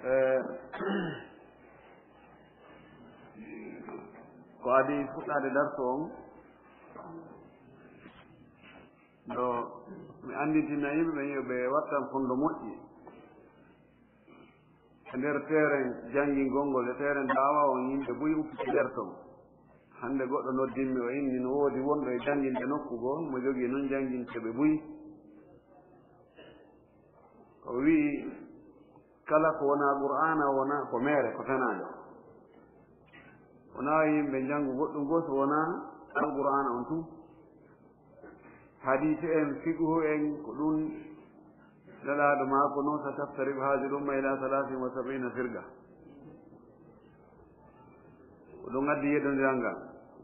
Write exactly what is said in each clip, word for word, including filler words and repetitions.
Eh, ko adii fuɗɗaade darsu on, ɗo mi annditina yimɓe ɓen yo ɓe wattan fondo moƴƴi e nder teeren janngingol ngol e teeren daawa on, yimɓe buy uppiti nder ton. Hannde goɗɗo noddimmi, o inni no woodi wonɗo e jannginde nokku goo, mo jogii non jannginteeɓe buy. O wi'i, kala ko wonaa Qur'aana, wonaa ko meere, ko fenaande. Wonaa yimɓe njanngu goɗɗum goo so wonaa Alqur'aana on tun. Hadiisi en, fiqhu en, ko ɗum Nelaaɗo maako no, "Sataftaraqu haazihil umma ilaa salaasin wa sab'iina firqa." Ko ɗum addi yeddondiral ngal.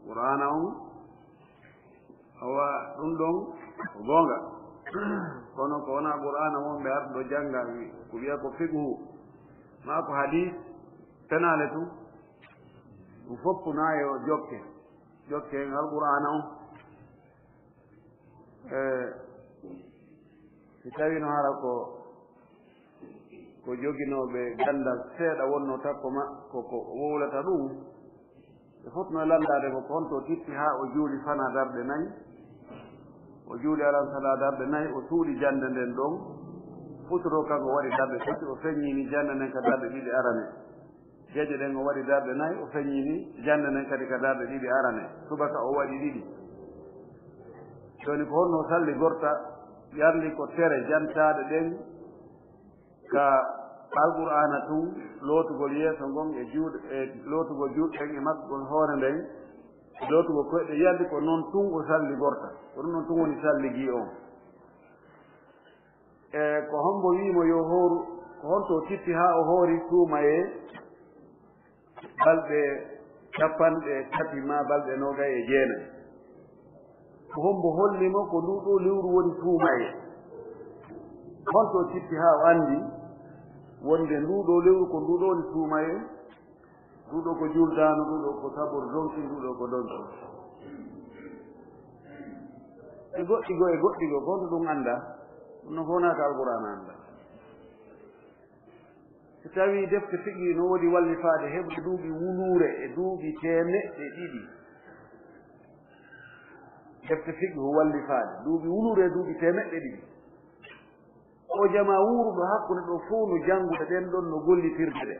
Qur'aana on, awa, ɗum ɗon ko goonga. Kono ko wonaa Qur'aana wonɓe arde ɗo jannga, wi-, ko wi'a ko fiqhu, maa ko hadiis, fenaale tun. Ɗum fof naa yo jokke. Jokke ngal Qur'aana on. Eh, si tawino hara ko, ko joginooɓe ganndal seeɗa wonno takko ma-, ko, ko wowlata ɗum, ɓe fotno lanndaade mo ko honto titti haa o juuli fana darɗe nayi, o juuli alan sala darɗe nayi, o suuɗi jannde nden ɗon, futuro kanko waɗi darɗe tati, o feññini jannde nden ka darɗe ɗiɗi arane. Geje ɗen o waɗi darɗe nayi, o feññini jannde nden kadi ka darɗe ɗiɗi arane. Subaka o waɗi ɗiɗi. Jooni ko honno o salli gorta, yarli ko tere jantaaɗe ɗen ka Alqur'aana tun, lootugol yeeso ngon e juuɗe, e lootugol juuɗe ɗen e maɓɓugol hoore nden, e lootugol koyɗe, yarli ko non tun o salli gorta. Ko ɗum non tun woni salligi on. E ko hombo wi'i mo yo hooru, ko honto o titti haa o hoori suumayee balɗe capanɗe tati maa balɗe noogay e jeenay? Ko hombo holli mo ko nduu ɗoo lewru woni suumayee? Honto o titti haa o anndi wonde nduu ɗoo lewru ko nduu ɗoo woni suumayee? Ɗum ɗo ko juldaano, ɗum ɗo ko sabor donki, ɗum ɗo ko donki. E goɗɗi goo, e goɗɗi goo, ko honto ɗum annda? Ɗum no fof naata Alqur'aana annda. Si tawii defte fiqhi no woodi wallifaade heɓude duuɓi wuluure e duuɓi teemeɗɗe ɗiɗi. Defte fiqhi ko wallifaade duuɓi wuluure e duuɓi teemeɗɗe ɗiɗi. O jamaa wuuruɗo hakkunde ɗo fof no janngude ɗen ɗon, no gollitirde ɗe.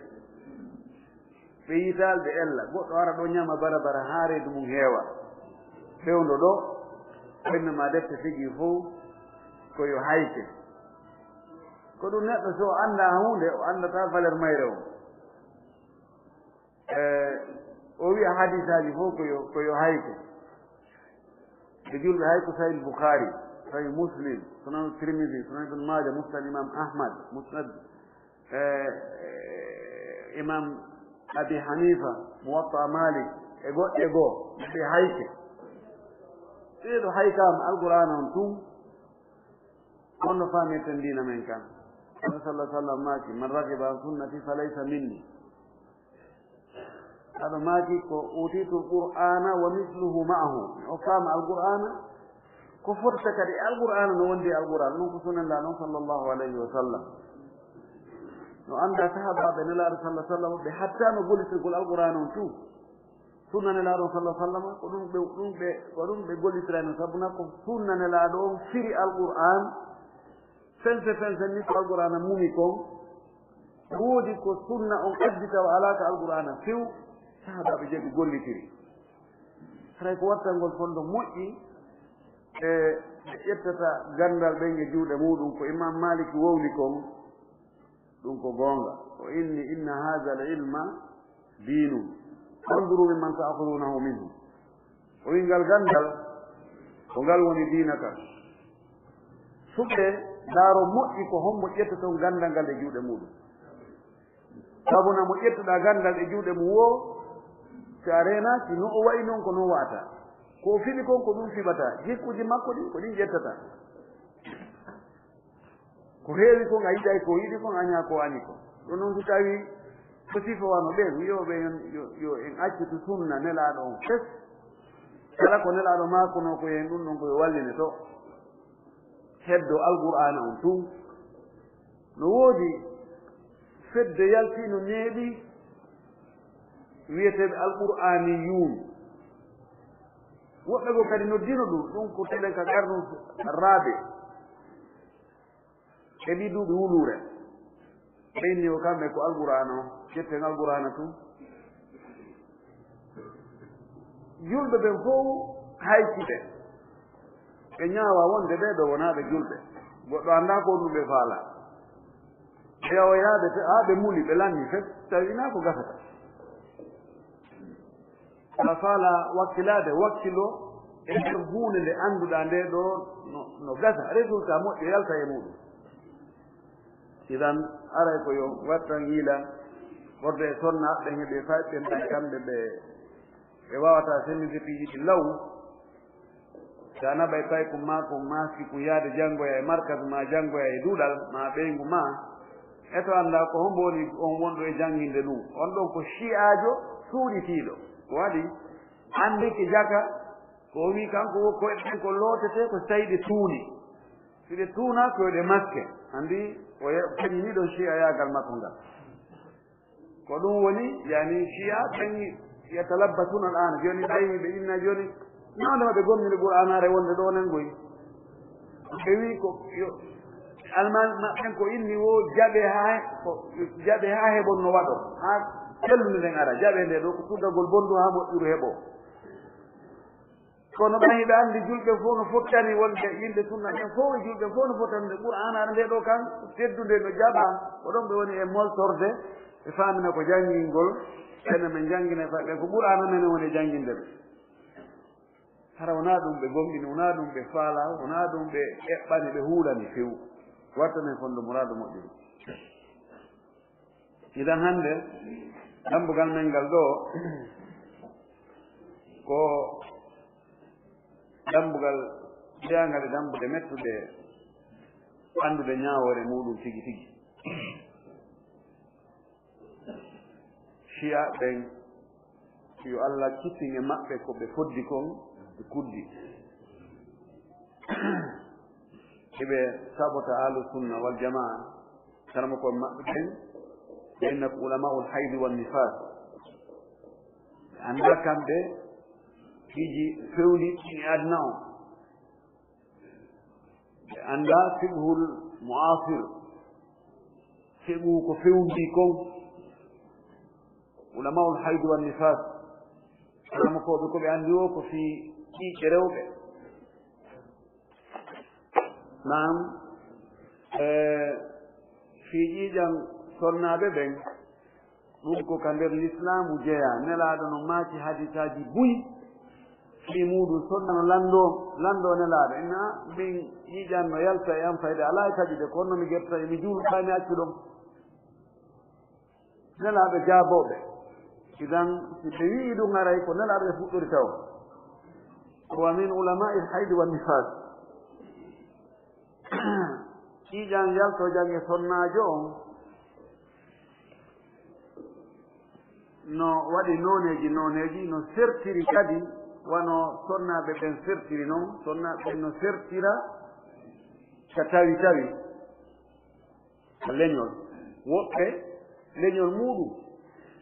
Ɓe yitaali ɗe ella, goɗɗo ara ɗo ñama barabara haa reedu mum heewa. Fewndo ɗo, o inna ma defte fiqhi fof ko yo hayke. Ko ɗum neɗɗo so o anndaa huunde, o anndataa valeur mayre on. E, o wi'a hadiisaaji fof ko yo, ko yo hayke. Ɓe julɓe hay ko Sahih Bukhari, Sahih Muslim, Sunan Tirmidhi, Sunan Ibn Majah, Musnad Imam Ahmad, Musnad, eh, eh, Imam Abi Hanifa, Muwatta Malik, e goɗɗe goo, ɓe hayke. Ɓe ɗo haykaama Alqur'aana on tun, on no faamirten diina men kan. Annabi sallallahu alaihi wasallam maaki, "Man ragiba an sunnati falaysa minni." Aɗo maaki ko, "Utiitul Qur'aana wa misluhu ma'ahu." Mi okkaama Alqur'aana, ko fotata kadi e Alqur'aana no wondi e Alqur'aana, non ko sunnanlaa non sallallahu alayhi wa sallam. No annda sahaabaaɓe Nelaaɗo sallallahu alaihi wa sallam, ɓe hattaano gollitirgol Alqur'aana on tun. Sunna Nelaaɗo sallallahu alaihi wa sallam, ko ɗum ɓe, ɗum ɓe, ko ɗum ɓe gollitirayno, sabu na ko sunna Nelaaɗo on firi Alqur'aan, fense fense ni ko Alqur'aana mumi kon, woodi ko sunna on addi tawa alaa ka Alqur'aana few, sahaabaaɓe jeeɗi gollitiri. Haray ko wattangol fondo moƴƴi, e ɓe ƴettata ganndal ɓen e juuɗe muuɗum, ko Imam Malik wowli kon, ɗum ko goonga. O inni, "Inna haadha al-ilma diinun. Fanzuru mimman ta'khudunahu minhu." O wi'i, "Ngal ganndal, ko ngal woni diina kan. Suɓee, ndaaree moƴƴi ko hombo ƴettoton ganndal ngal e juuɗe muuɗum. Sabu na mo ƴettuɗaa ganndal e juuɗe mum woo, si a reenaaki, no o wa'i non ko non wa'ata. Ko o fiɓi kon, ko ɗum fiɓata. Jikkuuji makko ɗin, ko ɗin ƴettata. Ko heewi kon a yiɗay, ko yiɗi kon a añaa, ko añi kon." Ɗum noon, so tawii ko sifa wano ɓe, wiyooɓe en yo, yo en accitu sunna Nelaaɗo on fes. Kala ko Nelaaɗo maakunoo ko heen ɗum ɗon, ko yo walline to. Heddo Alqur'aana on tun. No woodi Fedde yaltiino neeɓi wiyeteeɓe Alqur'aaniyuun. Woɓɓe goo kadi noddino ɗum, ɗum ko telen ka qarnu raabe. E ɗii duuɓi wuluure. Ɓe inni ko kamɓe ko Alqur'aana o, ƴetten Alqur'aana tun. Julɓe ɓen fow hayci ɓe. Ɓe ñaawa wonde ɓee ɗoo wonaa ɓe julɓe. Goɗɗo anndaa ko ɗum ɓe faalaa. Ɓe yawa yaade te, haa ɓe muli, ɓe lanni fes, tawi hinaa ko gasata. Aɗa faalaa wakkilaade, wakkilo e nder huunde nde annduɗaa nde ɗoo no, no gasa, résultat moƴƴo yalta e muuɗum. Idan, aray ko yo wattan yiila, ɓorde e sonnaaɓe ɓen e ɓe fayɓe ɓen, kamɓe ɓe, ɓe waawataa senndude piiji ɗi law. Si a naɓay paykun maa kun, maa si kun yaade janngoya e markaz maa, janngoya e duɗal maa ɓeyngu maa, e to anndaa ko hombo woni on wonɗo e jannginde ɗum. On ɗon ko shi'aajo suuɗitiiɗo. Ko waɗi? Anndike jaka, ko o wi'i kanko wo koyɗe ɗen ko lootetee ko si tawii ɗe tuuni. Si ɗe tuunaa, ko yo ɗe maske. Anndi o ye-, o feññinii ɗon shi'ayaagal makko ngal. Ko ɗum woni, yani, shi'a ɓen yatalabbasuna al'ana. Jooni ɓay ɓe inna jooni, nawde maɓɓe gomɗini Qur'aanaare wonde ɗo nen goy. Ɓe wi ko, yo, almaami maɓɓen ko inni wo jaɓe haa he-, ko jaɓe haa heɓon no waɗo. Haa sellude nden ara, jaɓe nde ɗo ko tuggagol bondu haa moƴƴuru heɓo. Kono ɓay ɓe anndi julɓe fof no fottani wonde yimɓe sunna ɓen fof e julɓe fof no fottani nde Qur'aanaare nde ɗo kan teddunde no jaɓa, ko ɗon ɓe woni e moltorde, ɓe faamina ko janngingol, ɓen men janngina fa-, ɓe ko Qur'aana men woni e jannginde ɓe. Hara wonaa ɗum ɓe gomɗini, wonaa ɗum ɓe faala, wonaa ɗum ɓe eɓɓani, ɓe huulani few. Wattanen fondo muraadu moƴƴuru. Idan hannde, dambugal men ngal ɗo, ko dambugal jeyaangal e dambuɗe mettuɗe anndude ñaawoore muuɗum tigi tigi. Shi'a ɓen, yo Allah kisin e maɓɓe ko ɓe foddi kon e kuddi. Hiɓe sabota Ahlu Sunna wal Jamaa, karamokooɓe maɓɓe ɓen, ɓe inna ko ulama'ul haydi wan nifaas. Ɓe anndaa kamɓe piiji fewndi ɗi aduna on. Ɓe anndaa fiqhul mu'asir, fiqhu ko fewndi kon. Ulama'ul haydi wan nifaas, karamokooɓe ko ɓe anndi o ko fii ƴiiƴe rewɓe. Naam, e, fii ƴiiƴan sonnaaɓe ɓen, ɗum ko ka nder lislaamu jeyaa. Nelaaɗo no maaki hadiisaaji buy fii muuɗum. Sonna no lanndoo, lanndoo Nelaaɗo. Inna min ƴiiƴan no yalta e am fayde alaa e taƴude, kono no mi gerta e mi juulu, ɓay mi accu ɗon. Nelaaɓe jaabooɓe. Idan, si ɓe wi'i ɗum haray ko Nelaaɗo ɓe fuɗɗori taw. Ko wa min ulama'il haydi wan nifaas. Ƴiiƴan yaltoojan e sonnaajo on no waɗi nooneeji, nooneeji, no sertiri kadi, wano sonnaaɓe ɓen sertiri non, sonnaaɓe ɓen no sertira ka tawi tawi. Ka leñol. Woɓɓe leñol muuɗum,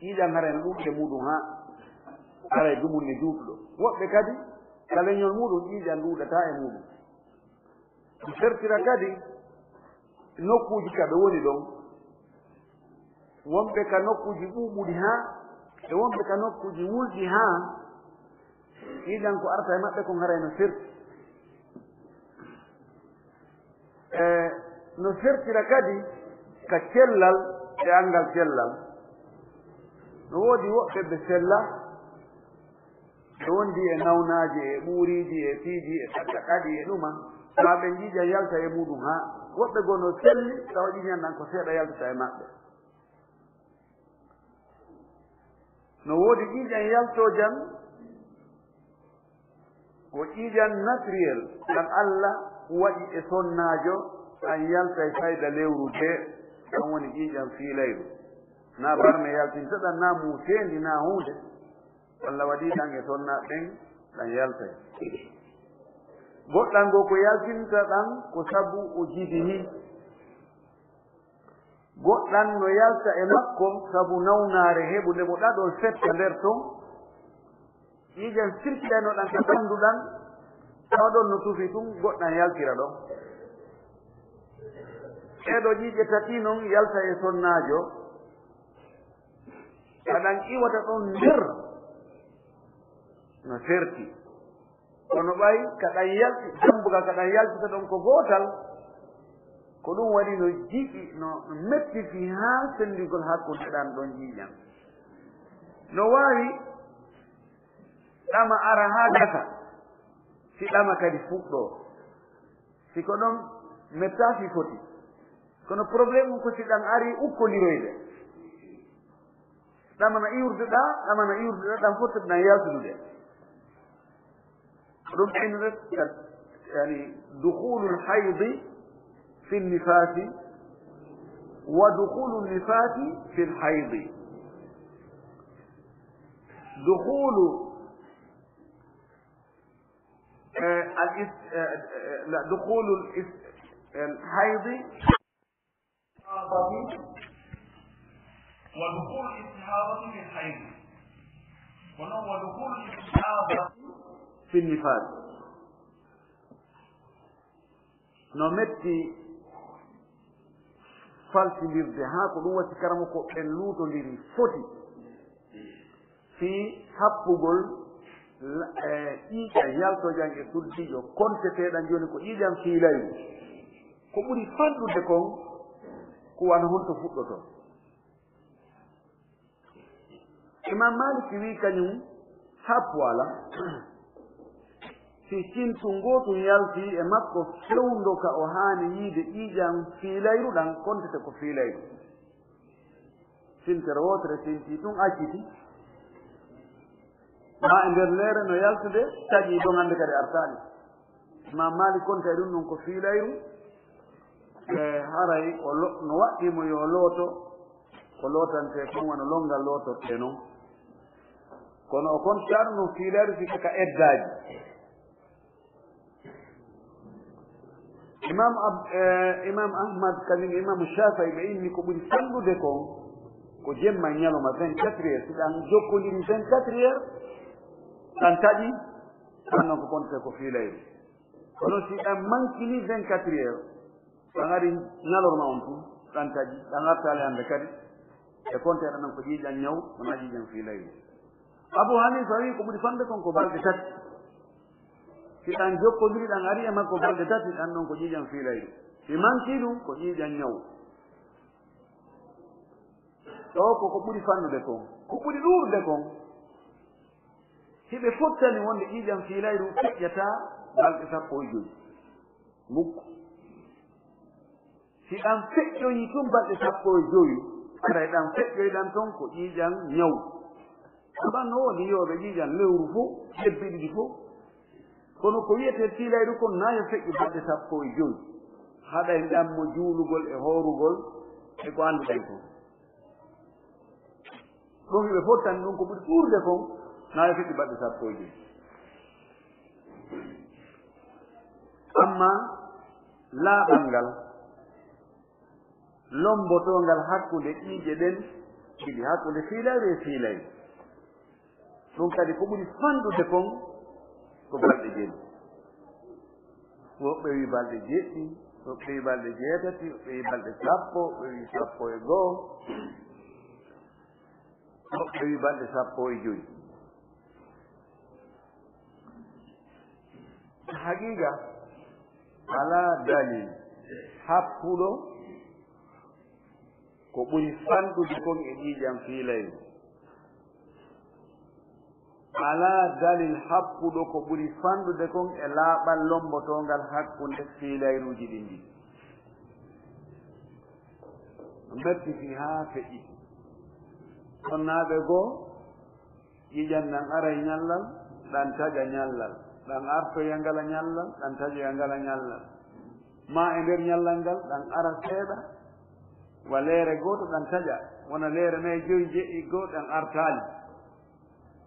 ƴiiƴan haray no ɗuuɗde muuɗum haa, haray dumunni duuɗuɗo. Woɓɓe kadi, ka leñol muuɗum, ƴiiƴan ɗuuɗataa e muuɗum. Ɗum sertira kadi nokkuuji ka ɓe woni ɗon. Wonɓe ka nokkuuji ɓuuɓuɗi haa, e wonɓe ka nokkuuji wulɗi haa, ƴiiƴan ko arta e maɓɓe kon haray no serti. E no sertira kadi ka cellal e anngal cellal. No woodi woɓɓe ɓe sella, ɓe wondi e nawnaaji, e ɓuuriiji, e piiji, e kaɗɗa kaɗi, e ɗuma, maa ɓe ƴiiƴan yalta e muuɗum haa. Woɓɓe goo no selli, tawa ƴiiƴan ɗan ko seeɗa yaltata e maɓɓe. No woodi ƴiiƴan yaltoojan, ko ƴiiƴan naturel, ɗan Alla waɗi e sonnaajo, ɗan yaltay fayda lewru de, ɗan woni ƴiiƴan fiilayru. Naa barme yaltinta ɗan, naa muuseendi, naa huunde. Alla waɗi ɗan e sonnaaɓe ɓen, ɗan yaltay. Goɗɗan goo ko yaltinta ɗan ko sabu o jibini. Goɗɗan no yalta e makko sabu nawnaare heɓunde mo ɗaɗol setta nder ton. Ƴiiƴan sirkiɗayno ɗan ka ɓanndu ɗan, tawa ɗon no tufi tun, goɗɗan yaltira ɗon. Ɗee ɗoo ƴiiƴe tati non yalta e sonnaajo, ka ɗan iwata ɗon nder no serti. Kono ɓay ka ɗan yalti, dambugal ka ɗan yaltita ɗon ko gootal, ko ɗun waɗi no jiɗi, no mettiti haa sendigol hakkunde ɗan ɗon ƴiiƴan. No waawi ɗama ara haa gasa, si ɗama kadi fuɗɗoo. Si ko ɗon mettaa si foti. Kono problème on ko si ɗan ari ukkondiroyde. Ɗama na iwrude ɗaa, ɗama na iwrude ɗaa, ɗan fof ɗan yaltude. Ko ɗum ɓeynude, yani, dukhulul haydi fi nifasi wa dukhulun nifasi fil haydi. Dukhulu, eh, al ist-, eh, eh, la, dukhulul ist-, al haydi ودخول الاستحاضة في الحيض. Kono ودخول الاستحاضة في النفاس. No metti faltindirde, haa ko ɗum waɗi karamoko ɓen luutondiri foti fii happugol la-, e, ƴiiƴan yaltojan e suddiijo konteteeɗan jooni ko ƴiiƴan fiilayru. Ko ɓuri fanɗude kon, ko wano honto fuɗɗotoo. Imam Maliki wi'i kañum, happu alaa, si cintun gootun yaltii e makko fewndo ka o haani yiide ƴiiƴan fiilayru ɗan, kontete ko fiilayru. Sintere wootere sintii tun acciti. Maa e nder leere no yaltude, taƴii ɗon hannde kadi artaali. Imam Malik konta e ɗum ɗon ko fiilayru. E haray o lo-, no waɗɗii mo yo looto, ko lootantee kon wano lonngal lootortee non. Kono o kontaa ɗum no fiilayru si ka eddaaji. Imam Ab-, eh, Imam Ahmad kañum e Imam Shafi'i ɓe inni ko ɓuri fanɗude kon ko jemma e ñalawma vingt-quatre heures. Si ɗan jokkondiri vingt-quatre heures, ɗan taƴi, ɗan non ko konte ko fiilayru. Kono si ɗan mankini vingt-quatre heures, ɗan ari ñalorma on tun, ɗan taƴi, ɗan artaali hannde kadi, e konte ɗan non ko ƴiiƴan ñaw, wonaa ƴiiƴan fiilayru. Abu Hanifa wi ko ɓuri fanɗude kon ko balɗe tati. Si ɗan jokkondiri, ɗan ari e makko balɗe tati, ɗan ɗon ko ƴiiƴan fiilayru. Si mankii ɗum, ko ƴiiƴan ñaw. Ɗoo ko ko ɓuri fanɗude kon. Ko ɓuri ɗuuɗude kon, hiɓe fottani wonde ƴiiƴan fiilayru feƴƴataa balɗe sappo e joy. Mukku. Si ɗan feƴƴoyii tun balɗe sappo e joy, haray ɗan feƴƴoyɗan ton ko ƴiiƴan ñaw. Ɗan no woodi yooɓe ƴiiƴan lewru fow, lebbi ɗiɗi fow. Kono ko wi'etee fiilayru kon, na yo feƴƴu balɗe sappo e joy. Haɗay ɗan mo juulugol e hoorugol e ko annduɗen kon. Ɗum hiɓe fottani ɗum ko ɓuri ɗuuɗude kon, na e fiti balɗe sappo e joy. Amma laaɓal ngal, lombotoongal hakkunde ƴiiƴe ɗen ɗiɗi, hakkunde fiilayru e fiilayru. Ɗum kadi ko ɓuri fanɗude kon ko balɗe jeɗɗi. Woɓɓe wi balɗe jeɗɗi, woɓɓe wi balɗe jeetati, woɓɓe wi balɗe sappo, woɓɓe wi sappo e go'o, woɓɓe wi balɗe sappo e joy. Haqiiqa, alaa dalil happuɗo ko ɓuri fanɗude kon e ƴiiƴan fiilayru. Alaa dalil happuɗo ko ɓuri fanɗude kon e laaɓal lombotoongal hakkunde fiilayruuji ɗin ɗiɗi. Mettitii haa feƴƴiti. Sonnaaɓe goo, ƴiiƴan ɗan ara e ñallal, ɗan taƴa ñallal, ɗan artoya ngala ñallal, ɗan taƴoya ngala ñallal. Maa e nder ñallal ngal, ɗan ara seeɗa, wa leere gooto ɗan taƴa, wona leere nay, joy, jeɗɗi, goo, ɗan artaali.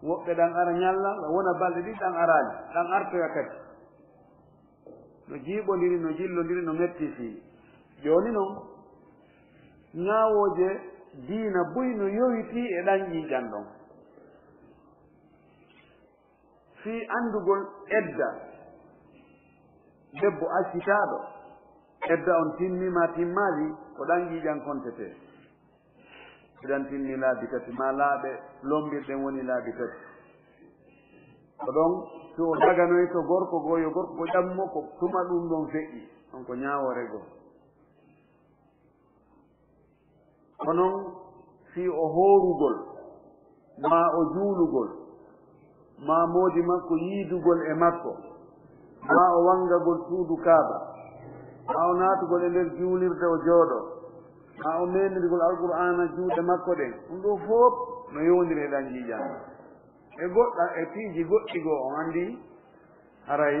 Woɓɓe ɗan ara ñallal, wona balɗe ɗiɗi ɗan araali, ɗan artoya kadi. No jiiɓondiri, no jillondiri, no mettitii. Jooni non, Ñaawooje diina buy no yowitii e ɗan ƴiiƴan ɗon. Fii anndugol edda debbo accitaaɗo, edda on timmi maa timmaali, ko ɗan ƴiiƴan kontetee. Hiɗan timmi laabi tati, maa laaɓe lommbirɗen woni laabi tati. Ko ɗon, si o daganoyto gorko goo, yo gorko goo ƴammo, ko tuma ɗun ɗon feƴƴi. On ko ñaawoore goo. Ko non fii o hoorugol, maa o juulugol, maa moodi makko yiidugol e makko, maa o wangagol suudu Kaaba, maa o naatugol e nder juulirde o jooɗo, maa o meenirgol Alqur'aana juuɗe makko ɗen. Ɗun ɗoo fow no yowondiri e ɗan ƴiiƴan. E goɗɗa, e piiji goɗɗi goo, on anndi haray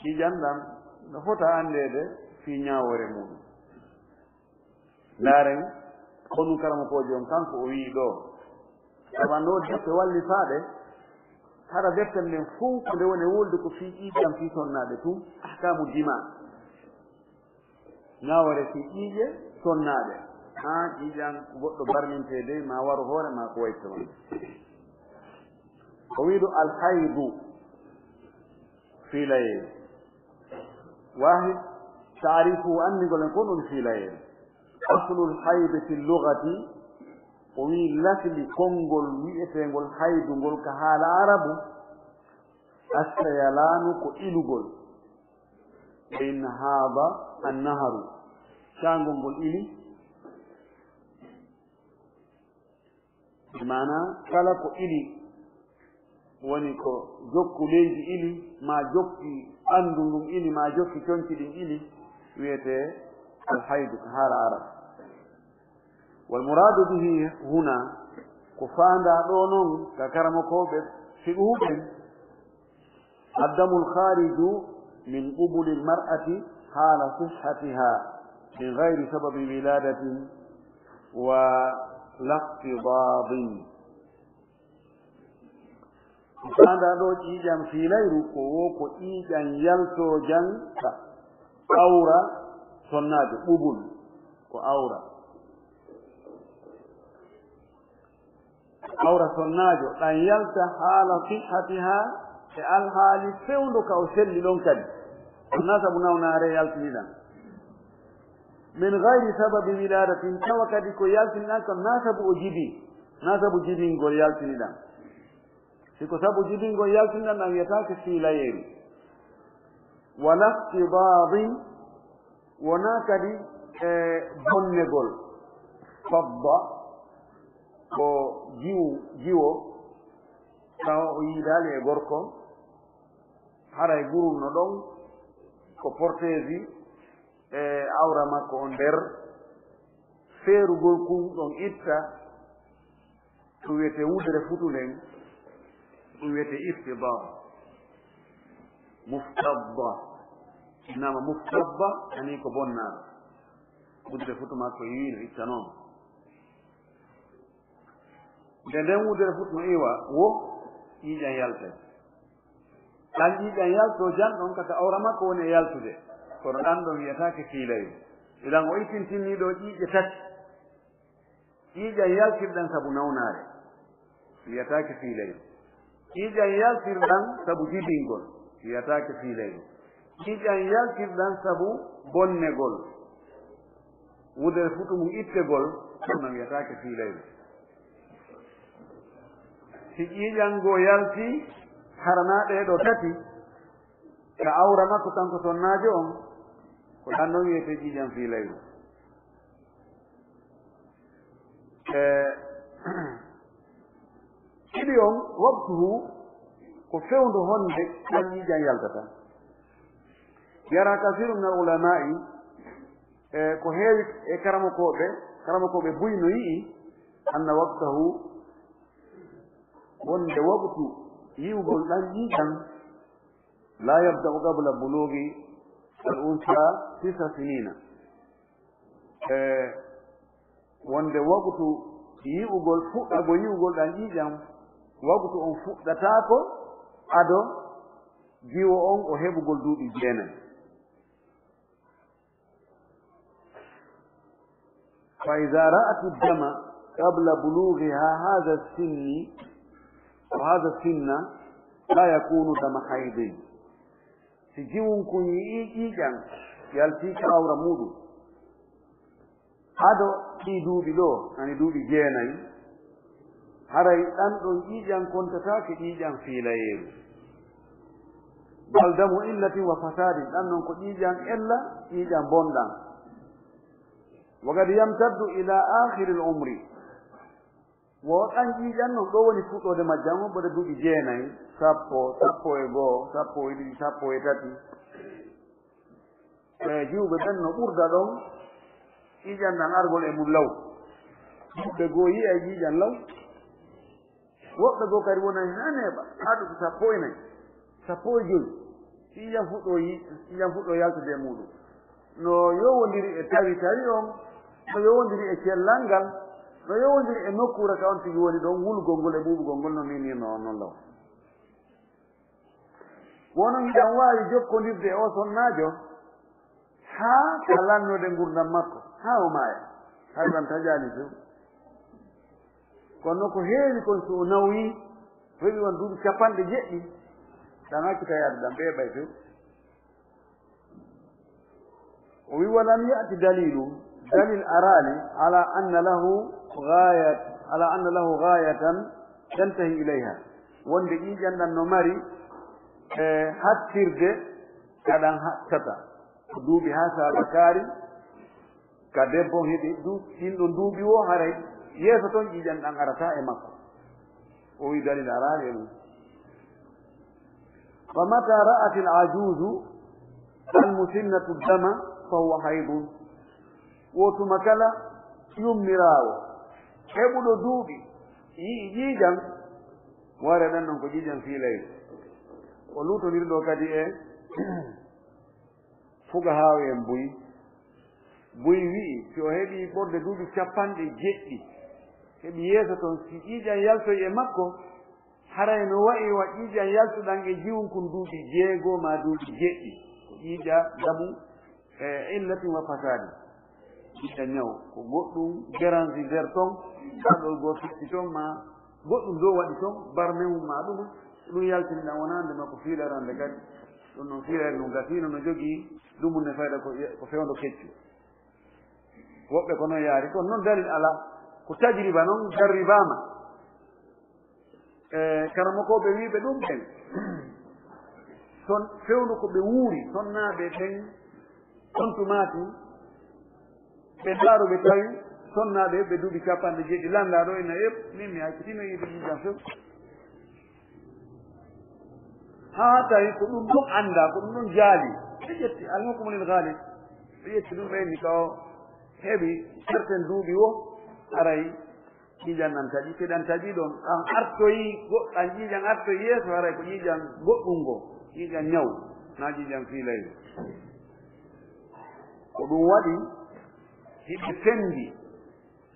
ƴiiƴan ɗan no fota anndeede fii ñaawoore muuɗun. Ndaaren, ko ɗun karamokoojo on kanko o wi'i ɗoo. Sabu ɗoo defte wallifaaɗe, hara deftere nden fow ko nde woni e wolde ko fii ƴiiƴan fii sonnaaɓe tun, ahkaamu dimaa. Ñaawoore fii ƴiiƴe sonnaaɓe. Haa ƴiiƴan ko goɗɗo barmintee dey, maa waru hoore, maa ko wayi non. O wi'i ɗoo alhaydu. Fiilayel. Waahid, taarifu, anndingol en ko ɗun fiilayel. Aslul haydi fi lugati, o wi'i lasli konngol wi'eteengol haydu ngol ka haala Arabu, assayalaanu ko ilugol. Fa in haada annaharu, caangol ngol ili, bi maana kala ko ili, woni ko jokku leydi ili, maa jokki ɓanndu ndun ili, maa jokki conci ɗin ili, wi'etee alhaydu ka haala Arab. Wal muraadu bihi huna, ko faandaa ɗoo non ka karamokooɓe fiqhu ɓen, الدم الخارج من قبل المرأة حال صحتها من غير سبب ولادة ولا اكتضاض. Ko faandaa ɗoo ƴiiƴan fiilayru, ko wo ko ƴiiƴan yaltoojan ka awra sonnaajo, qubul, ko awra. Awra sonnaajo ɗan yalta haala sihhatihaa, e alhaali fewndo ka o selli ɗon kadi. Wonaa sabu nawnaare yaltini ɗan. Min gayri sababi wilaadatin, tawa kadi ko yaltini ɗan kon naa sabu o jibi, naa sabu jibingol yaltini ɗan. Si ko sabu jibingol yaltini ɗan, ɗan wiyetaake fiilayeeru. Wala istidaadin, wonaa kadi e bonnegol. Fadda ko jiwu, jiwo, tawa o yiidaali e gorko, haray gurunno ɗon ko porteeji e awra makko on nder, feerugol kun ɗon itta, ɗum wiyetee wudere futu nden, ɗum wiyetee iftidar. Muftadda. Innama muftadda, ani ko bonnaaɗo. Wudere futu makko iwi no itta non. Nde nden wudere futu no iwa, wo ƴiiƴan yaltay. Ɗan ƴiiƴan yaltoo jan ɗon kaka awra makko woni e yaltude. Kono ɗan ɗon wiyetaake fiilayru. Idan o ittintinni ɗo ƴiiƴe tati. Ƴiiƴan yaltirɗan sabu nawnaare, wiyataake fiilayru. Ƴiiƴan yaltirɗan sabu jibingol, wiyataake fiilayru. Ƴiiƴan yaltirɗan sabu bonnegol, wudere futu mum ittegol, ɗum noon wiyataake fiilayru. Si ƴiiƴan ngoo yaltii, hara naa ɗee ɗoo tati, ka awra makko kanko sonnaajo on, ko ɗan noon wiyetee ƴiiƴan fiilayru. E, ɗiɗi on, waqtuhu, ko fewndo honde ɗan ƴiiƴan yaltata. Yara kasiru min al ulamaa'i, e, ko heewi e karamokooɓe, karamokooɓe buy no yi'i, anna waqtahu, wonde waqtu yi'ugol ɗan ƴiiƴan, la yabda'u qabla bulugi al unsa tisa sinina. E, wonde waqtu yi'ugol, fuɗɗagol yi'ugol ɗan ƴiiƴan, waqtu on fuɗɗataako ado jiwo on o heɓugol duuɓi jeenay. فإذا رأت الدم قبل بلوغها هذا السن، وهذا السن لا يكون دم حيض. Si jiwunkun yi'ii ƴiiƴan yaltii ka awra muuɗum, ado ɗii duuɓi ɗoo, ani duuɓi jeenay, haray ɗan ɗon ƴiiƴan kontataake ƴiiƴan fiilayeeru. بل دم علة وفساد, ɗan non ko ƴiiƴan ella, ƴiiƴan bonɗan. وقد يمتد إلى آخر العمر. Wo ɗan ƴiiƴan non, ɗoo woni fuɗɗoode majjan, on ɓuri duuɓi jeenay, sappo, sappo e goo, sappo e ɗiɗi, sappo e tati. E jiwɓe ɓen no ɓurda ɗon ƴiiƴan ɗan argol e mun law. Woɓɓe goo yi'ay ƴiiƴan law. Woɓɓe goo kadi wonay haa neeɓa, haa ɗuuɗi sappo e nay, sappo e jowi. Ƴiiƴan fuɗɗoo yi-, ƴiiƴan fuɗɗoo yaltude e muuɗum. No yowondiri e tawi tawi on, no yowondiri e cellal ngal, no yowondiri e nokkuure ka on tigi woni ɗon, wulgol ngol e ɓuuɓugol ngol, no ninirnoo on non law. Wo non hiɗen waawi jokkondirde e oo sonnaajo haa ka lannoode ngurndan makko, haa o maaya, hay ɗan taƴaali few. Kono ko heewi kon, so o nawyii, heɓi won duuɓi cappanɗe jeɗɗi, ɗan accita yaade ɗan ɓeeɓay few. O wi, ولم يأت دليل, dalil araali, على أن له غاية, على أن له غاية ينتهي إليها, wonde ƴiiƴan ɗan no mari, e, hattirde ka ɗan hattata. Ko duuɓi haa saabakaari, ka debbo on heɓi du-, ɗin ɗon duuɓi wo, haray yeeso ton ƴiiƴan ɗan arata e makko. O wi dalil araali e ɗum. فمتى رأت العجوز المسنة الدم فهو حيض. Wo tuma kala yummiraawo heɓuɗo duuɓi yi'i ƴiiƴan, ware ɗan ɗon ko ƴiiƴan fiilayru. O luutondirɗo kadi e fugahaaɓe en buy. Buy wi'i, si o heɓii ɓurde duuɓi cappanɗe jeɗɗi, heɓi yeeso ton, si ƴiiƴan yaltoy e makko, haray no wa'i wa ƴiiƴan yaltuɗan e jiwun kun duuɓi jeego maa duuɓi jeɗɗi. Ko ƴiiƴa damu, e, illatin wa fasaadi. Ƴiiƴa ñaw. Ko goɗɗum geransi nder ton, kaɗol goo fitti ton, maa goɗɗum dow waɗi ton, barmehun maa ɗum, ɗum yaltini ɗan wonaande makko fiilarande kadi. Ɗum non fiilayre ɗum gasiino no jogii dumunne fayda ko, ko fewndo keccu. Woɓɓe ko non yaari, kono non dalil alaa. Ko tajriba non jarribaama. E, karamokooɓe wiiɓe ɗum ɓen, son, fewndo ko ɓe wuuri, sonnaaɓe ɓen, on tumaati, ɓe ndaaro ɓe tawi sonnaaɓe ɓe duuɓi cappanɗe jeeɗi, lanndaa ɗo ina eɓ, min mi accitino yiide ƴiiƴan few. Haa tawi ko ɗum ɗon anndaa, ko ɗum ɗon jaali. Ɓe ƴetti, al hukmu lil ghalib. Ɓe ƴetti ɗum, ɓe inni ka o heɓi certain duuɓi wo, haray ƴiiƴan ɗan taƴi, si ɗan taƴi ɗon, ɗan artoyi, go-, ɗan ƴiiƴan artoyi yeeso, haray ko ƴiiƴan goɗɗun go, ƴiiƴan ñaw, naa ƴiiƴan fiilayru. Ko ɗum waɗi hiɓe senndi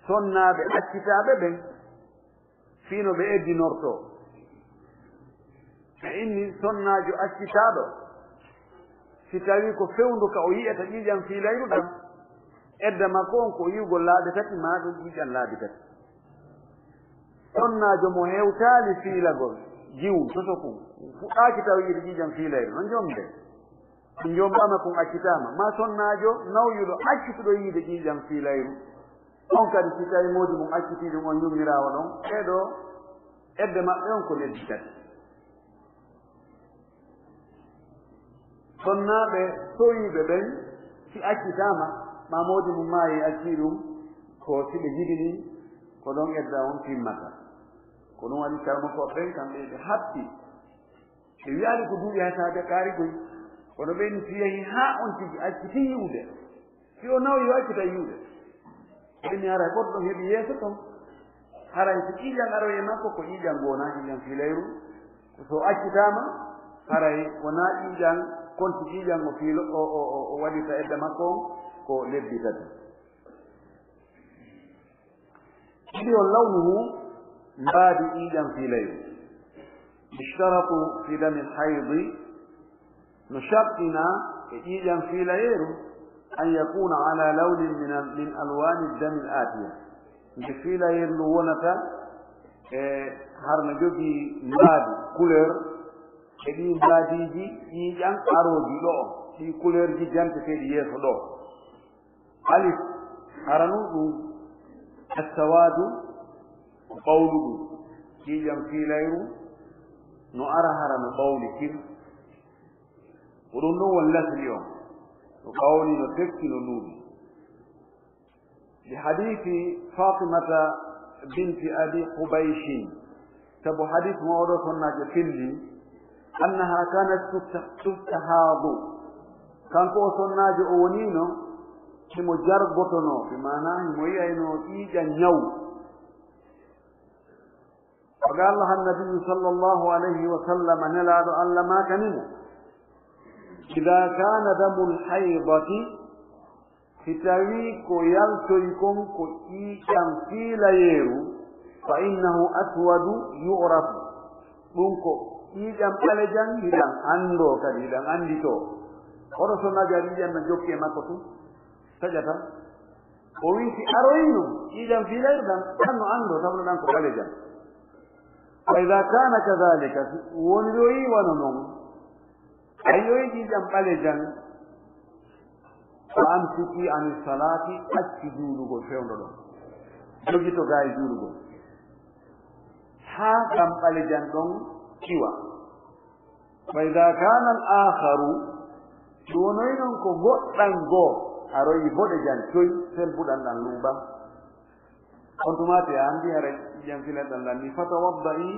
sonnaaɓe accitaaɓe ɓen, fii no ɓe eddinortoo. Ɓe inni sonnaajo accitaaɗo, si tawii ko fewndo ka o yi'ata ƴiiƴan fiilayru ɗan, edda makko on ko yi'ugol laabi tati, maa ɗum ƴiiƴan laabi tati. Sonnaajo mo hewtaali fiilagol jiwu, toto kun, fuɗɗaaki taw yi'ude ƴiiƴan fiilayru, no njombe. Ko njombaama kun accitaama. Maa sonnaajo nawyuɗo accituɗo yi'ude ƴiiƴan fiilayru. On kadi, si tawii moodi mum accitii ɗum, on yummiraawo ɗon, ɓee ɗoo edda maɓɓe on ko lebbi tati. Sonnaaɓe sowiiɓe ɓen, si accitaama, maa moodi mum maayi, accii ɗum, ko si ɓe jibinii, ko ɗon edda on timmata. Ko ɗum waɗi karamokooɓe ɓen, kamɓe ɓe happi. Ɓe wi'aali ko duuɓi haa saabakaari koy. Kono ɓen si yahi haa on tigi accitii yi'ude, si o nawi yo accita yi'ude. Ɓe inni haray goɗɗo ɗon heɓi yeeso ton. Haray si ƴiiƴan aroyi e makko, ko ƴiiƴan goo, naa ƴiiƴan fiilayru. Ko so accitaama, haray wonaa ƴiiƴan, konti ƴiiƴan o fiilo, o, o, o, o waɗirta edda makko on, ko lebbi tati. Ɗiɗi on, lawnuhu, mbaadi ƴiiƴan fiilayru. Yushtaratu fi damil haydi, no sharɗinaa e ƴiiƴan fiilayeeru, أن يكون على لون من ال-، من ألوان الدم الآتية. Nde fiilayel ndu wonata e har no jogii mbaadi, couleur, e ɗii mbaadiiji ƴiiƴan arooji ɗoo, ɗii couleurji janteteeɗi yeeso ɗoo. Alif, hara nun ɗum, السواد, ko ɓawluɗum. Ƴiiƴan fiilayru no ara hara no ɓawli kir. Ko ɗum ɗum woni lasli on. No ɓawli, no tekki, no ɗuuɗi. Bi hadiisi Faatimata binti Abi Hubayshin. Sabu hadiis mo oɗo sonnaajo filli, أنها كانت تست-، تستحاض. Kanko o sonnaajo o woniino himo jargotonoo, bi maanaa himo yi'aynoo ƴiiƴan ñaw. فقال لها النبي صلى الله عليه وسلم, Nelaaɗo Alla maakani mo, إذا كان دم الحيضة, si tawii ko yaltoyi kon ko ƴiiƴan fiilayeeru, فإنه أسود يعرف, ɗum ko ƴiiƴan ɓalejan, hiɗan anndoo kadi, hiɗan annditoo. Oɗo sonnaajo ari ƴiiƴan na jokki e makko tun, taƴata. O wi'i, si aroyino ƴiiƴan fiilayru ɗan, ɗan no anndoo, sabu no ɗan ko ɓalejan. فإذا كان كذلك, si woniroyi wano non, a yi'oyi ƴiiƴan ɓalejan, فأمسكي عن الصلاة, accu juulugol fewndo ɗon. Jogito gaa e juulugol. Haa ɗan ɓalejan ɗon iwa. فإذا كان الآخر, si wonoyi non ko goɗɗan goo, aroyi boɗejan coy, selbuɗan ɗan luuɓa. On tumaati a anndi hara ƴiiƴan fiilayru ɗan lanni. فتوضئي,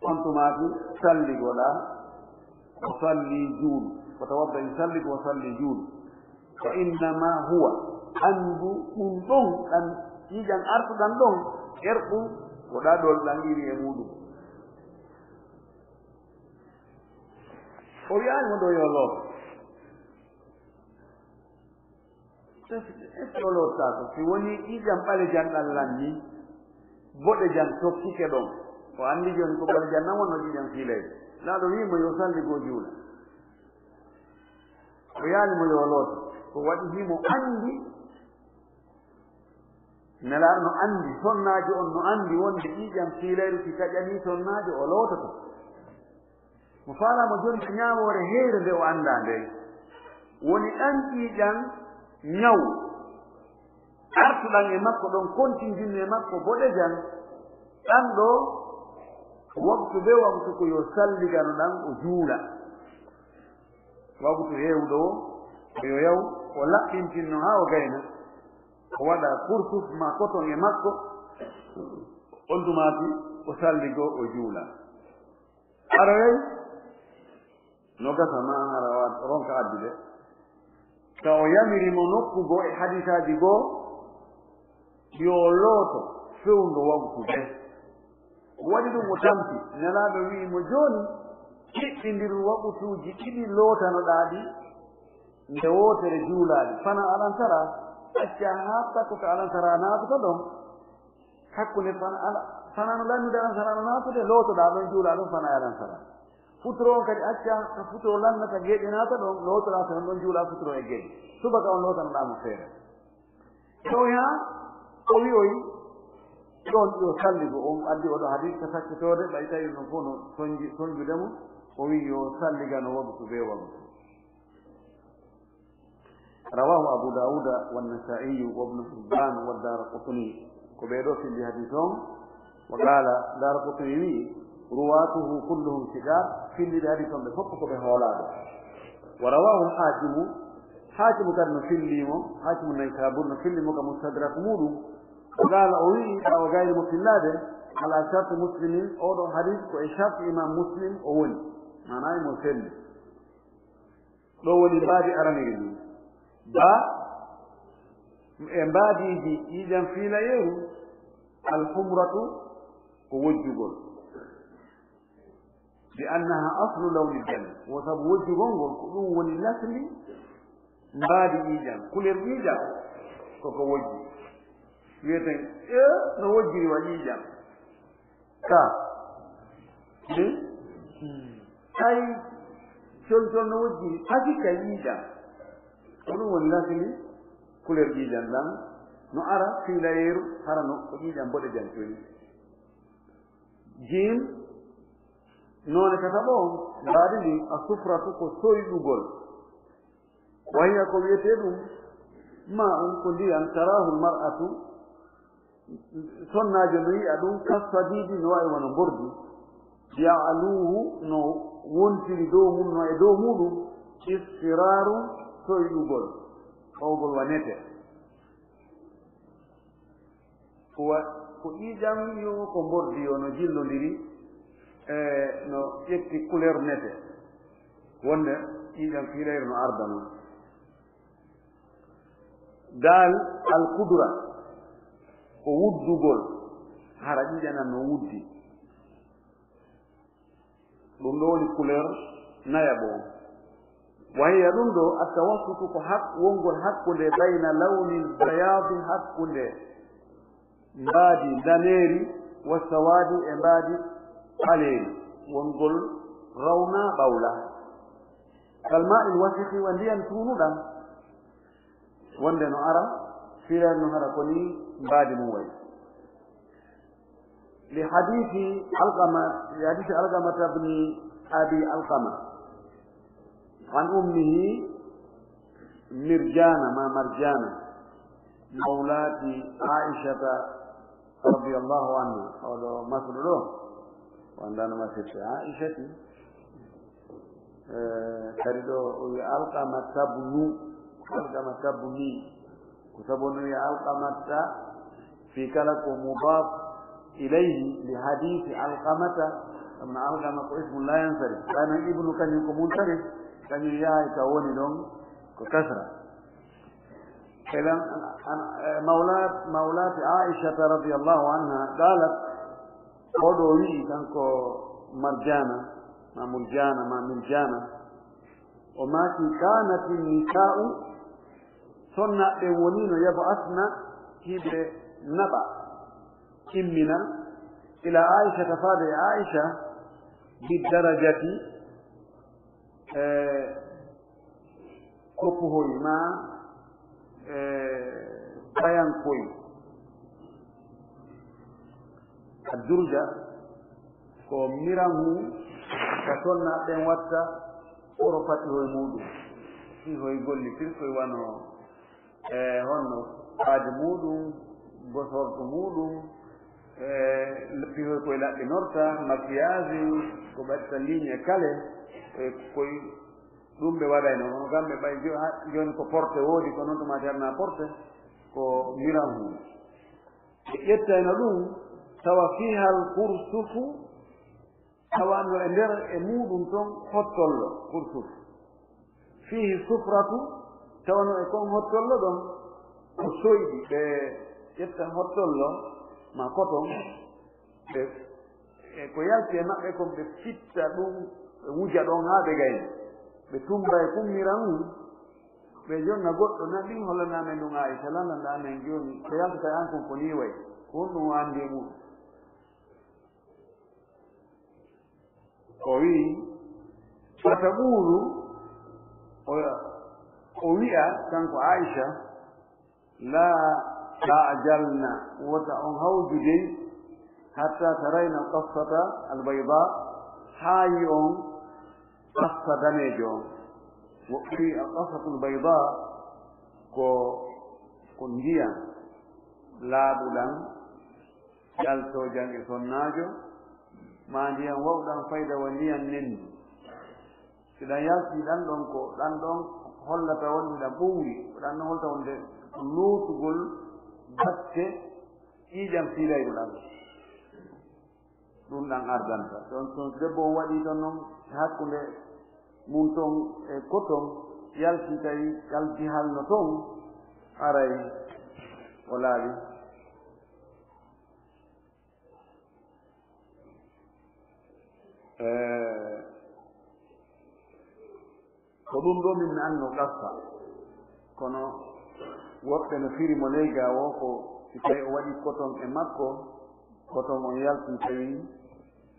on tumaati salligoɗaa, وصلي, juulu. فتوضئي, salligo, وصلي, juulu. فإنما هو, anndu ɗum ɗon, ɗan ƴiiƴan artuɗan ɗon, عرق, ko ɗaɗol ɗan iri e muuɗum. O wi'aali mo ɗo yo looto. Est-ce que o lootaako? Si wonii ƴiiƴan ɓalejan ɗan lanni, boɗejan tokkike ɗon. O anndi jooni ko ɓalejan nan wonnoo ƴiiƴan fiilayru. Nelaaɗo wi'i mo yo salligo juula. O wi'aali mo yo looto. Ko waɗi himo anndi, Nelaaɗo no anndi, sonnaajo on no anndi wonde ƴiiƴan fiilayru si taƴanii sonnaajo o loototo. Mo faalaa mo jooni ko ñaawoore heyre nde o anndaa nde. Woni ɗan ƴiiƴan ñaw artuɗan e makko ɗon, kontinjinni e makko boɗejan, ɗan ɗoo waktu bee waktu ko yo salligano ɗan o juula. Waktu heewuɗo o, ko yo yaw, o laɓɓintinno haa o gayna, o waɗa kursus maa koton e makko, on tumaati o salligo o juula. Aroyay no gasa maa hara wa-, ronka addude. Ka o yamiri mo nokku goo e hadiisaaji goo, yo o looto fewndo waktu bee. O waɗi ɗum, o tampi. Nelaaɗo wi'i mo, jooni, kiɓɓindir waktuuji ɗiɗi lootanoɗaa ɗi nde wootere juulaa ɗi. Fana alansaraa, accaa haa takko ka alansaraa naatata ɗon. Hakkunde fana ala-, fana no lannude alansaraa no naatude, lootoɗaa ɗon, juulaa ɗon fana e alansaraa. Futuro on kadi accaa ka futuro lannata geeƴe naata ɗon, lootoɗaa ton ɗon, juulaa futuro e geeƴe. Subaka on lootanoɗaa mo feere. Ɗoya o wi'oyi, ɗon yo salligo, on addi oɗo hadiis ka sakkitoode, ɓay tawi ɗum fof no sonji-, sonjude mo, o wi'i yo salligano waktu bee waktu. رواه أبو داود والنسائي وابن حبان والدارقطني. Ko ɓee ɗoo findi hadiis on. وقال الدارقطني, wi'i, رواته كلهم ثقات, findiiɓe hadiis on ɓe fof ko ɓe hoolaaɓe. ورواه الحاكم, Haakimu kadi no filli mo, Haakimu Naysaabuur no filli mo ka Mustadrak muuɗum. وقال, o wi'i, ɓaawo gayri mo fillaade, على شرط مسلم, oo ɗoo hadiis ko e sharti Imaam Muslim o woni, maanaa himo selli. Ɗoo woni mbaadi araniri ndin. Ba e mbaadiiji ƴiiƴan fiilayeeru, الحمرة, ko wojjugol. بأنها أصل لون الدم. Wo sabu wojjugol ngol, ko ɗum woni lasli mbaadi ƴiiƴan. Kuleer ƴiiƴan, ko ko wojji. Wiyeten, ee, no wojjiri wa ƴiiƴan. Ka. Hmm? Ay, col col no wojjiri, pati ka ƴiiƴan. Ko ɗum woni lasli couleur ƴiiƴam ɗam no ara fiilayeeru, hara no ko ƴiiƴam boɗejan coyi. Jiim, noone tataɓo on, mbaadi ndin a sufratu ko soyɗugol. Wa hiya ko wiyetee ɗum, ma un ko ndiyam, tarahul mar'atu, sonnaajo no yi'a ɗum, kassadidi no wa'i wano mbordi, ya'luhu no wontiri dow mum, no e dow muɗum, isfirarun soyɗugol, ɓawgol wa nete. Ko wa-, ko ƴiiƴam yo, ko mbordi yo no jillondiri, e no ƴetti couleur nete. Wonde ƴiiƴam fiilayre no arda non. Dal al kudra, ko wuddugol, hara ƴiiƴam ɗam no wuddi. Ɗum ɗo woni couleur nayaɓo on. Wa hiya ɗum ɗo, attawassutu ko hak-, wongol hakkunde bayna lawnil bayaadi, hakkunde mbaadi ndaneeri, wa sawaadi e mbaadi ɓaleeri, wongol rawna ɓawla. Kal ma'il wasiki, wa ndiyan tuunuɗan. Wonde no ara, fiilan no hara ko ni mbaadi mum wayi. Li hadiisi Alqama, li hadiisi Alqamata bni Abi Alqama. An ummihi Mirjana, ma Marjana, mawlati Aishata radiyallahu anha. Oɗo masuɗo ɗo, wandano masirte Aishati. Eh, kadi ɗo o wiya Alqama tabnu, Alqama tabni. Ko sabu no wiya Alqamatta, fi kala ko mudaf ilayhi li hadisi Alqamata, ɗum no Alqama ko ismu la yansarif. Tawi noon ibnu kañum ko munsarif, kañum yahay ka woni ɗon ko kasra. Idan, an, an, eh, mawla-, mawlati Aishata radiyallahu anha qalat, oɗo wi'i kanko Marjana, ma Murjana, ma Mirjana, o maaki, kanati nisa'u, sonna ɗen wonino yab'asna, hiɓe naɓa, immina, ila Aishata, faade e Aisha, biddarajati, eh, kopuhoy ma, eh, payankoy. Addurja ko mirahu ka sonna ɓen watta oro fatihoy muɗum. Fihoy golli firkoy wano, eh, honno faade muɗum, bosorɗo muɗum, eh, fihoy koye laɓɓinorta, maquillage, ko ɓatta ligne kale, e koye ɗum ɓe waɗayno. Kono kamɓe ɓay jo-, ha, jooni ko porte woodi, ko noon tuma jarna porte, ko mirahu. Ɓe ƴettayno ɗum, tawa fihal kursufu, tawa no e nder e muɗum ton hottollo, kursuf. Fihi sufratu, tawa no e kon hottollo ɗon, ko soyɗi, ɓe ƴetta hottollo, ma koton, ɓe, e ko yalti e maɓɓe kon, ɓe fitta ɗum, ɓe wuja ɗon haa ɓe gayni. Ɓe tumba e kummira ngun, ɓe jonna goɗɗo, na ɗin hollana men ɗum Aisha, lannda men jooni, ko yaltata e an kon ko nii wayi, ko honɗum o anndi e muɗum? O wi'i, "Fataquulu," o, o wi'a kanko Aisha, "Laa ta'jalna, wota on hawju dey, hatta tarayna al-qassata al-bayda, haa yi on qassa daneejo on." Wo wi'i al-qassatu al-bayda ko, ko ndiyam laaɓuɗam, yaltoojan e sonnaajo, maa ndiyan wawɗan fayda wa ndiyan nenndi. Si ɗan yaltii ɗan ɗon, ko ɗan ɗon hollata wonde ɗan ɓuuri, ko ɗan ɗon hollata wonde lootugol batte ƴiiƴam fiilayru ɗan. Ɗum ɗan ardanta. Ɗon, ɗon debbo on waɗii ton non e hakkunde mum ton e koton, yaltii tawi aljihal no ton, aray o laaɓi. Eh, ko ɗum ɗo min mi annoo qassa. Kono woɓɓe no firi mo ley ga o, ko si tawi o waɗi koton e makko, koton on yalti tawi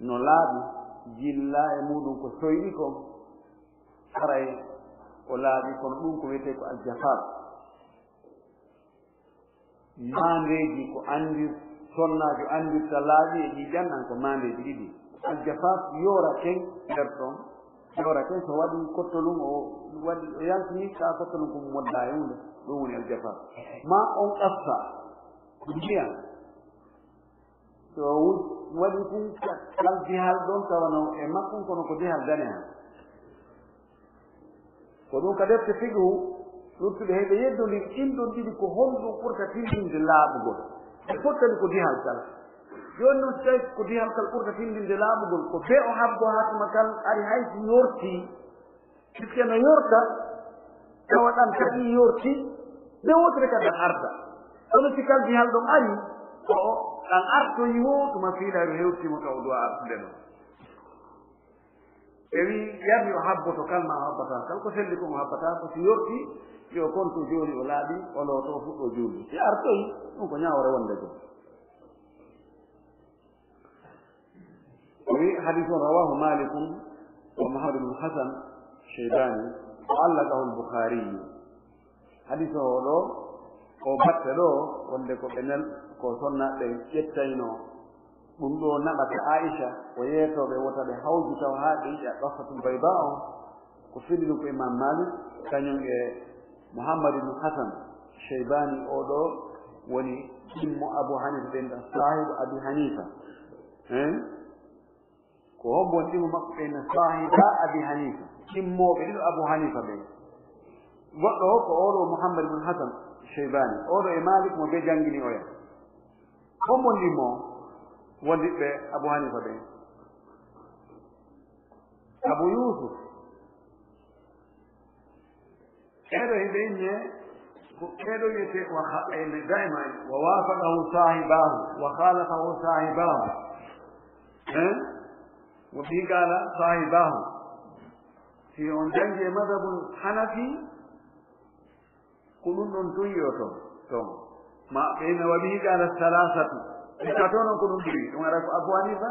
no laaɓi, jilla e muɗum ko soyɗi kon, haray o laaɓi, kono ɗum ko wiyetee ko aljafaf. Maandeeji ko anndir, sonnaajo anndirta laaɓi e ƴiiƴan, an ko maandeeji ɗiɗi. Aljafaf yoora ken nder ɗon, yoora ken so waɗi kottolum, o waɗi, o yaltini ka kottolum ko modda e huunde, ɗum woni aljafaf. Ma on qassa, ko ndiyam. So wu-, waɗi tun ka-, kal dihal ɗon tawano e makkun kono ko dihal danehal. Ko ɗum ka defte fiqhu, luttuɓe heɓe yeddondiri ɗin ɗon ɗiɗi ko honɗum ɓurta tindinde laaɓugol. Ɓe fottani ko dihal kal. Jooni non, so tawi ko dihal kal ɓurta tindinde laaɓugol, ko bee o habbo haa tuma kal ari hay si yorti, puisque no yorta, tawa ɗan kadi yorti, nde wotere kadi ɗan arta. Kono si kal dihal ɗon ari, ko o ɗan artoyi wo, tuma fiilaaru hewti mo ka o duwa artude ɗon. Ɓe wi, yami o habboto kal ma o habbataa kal, ko selli kon o habbataa, ko si yorti, yo konto jooni o laaɓi, o looto, o fuɗɗo juulde. Si artoyi, ɗum ko ñaawore wonde goo. O wi, hadis on rawahu Malikun wa Muhammad ibn Hasan Shaybani, wa allaqahu al-Bukhari. Hadis o ɗo, o batte ɗo, wonde ko ɓe nel-, ko sonnaaɓe ƴettayno ɗum ɗo naɓata Aisha, ko yeetooɓe wota ɓe hawju taw haa ɓe yi'a Qassatul Bayda on, ko fillino ko Imam Malik, kañum e Muhammad ibn Hasan Shaybani, o ɗo woni ɗimmo Abu Hanifa, ɓen ɗon saahibu Abi Hanifa. Hein? Ko hombo woni ɗimmo makko ɓen saahiba Abi Hanifa? Ɗimmooɓe ɗiɗo Abu Hanifa ɓen. Goɗɗo o ko oɗo Muhammad ibn Hasan Shaybani. Oɗo e Malik mo ɓe jangini oya. Hombo woni ɗimmo wondiɓɓe Abu Hanifa ɓen? Abu Yusuf. Ɓeeɗo hiɓe innee, ko ɓeeɗo wiyetee, wa kha-, e nde dayma, wa wafaqahu sahibahu, wa khalafahu sahibahu. Hein? Wa bihi qala sahibahu. Si on jangi e madhabul Hanafi, ko ɗum ɗon tun yo ton, ton. Ma ɓe inna wa bihi qala salasatu. Ɓe tato non ko ɗum ɗiɗi. Ɗum ara ko Abu Hanifa,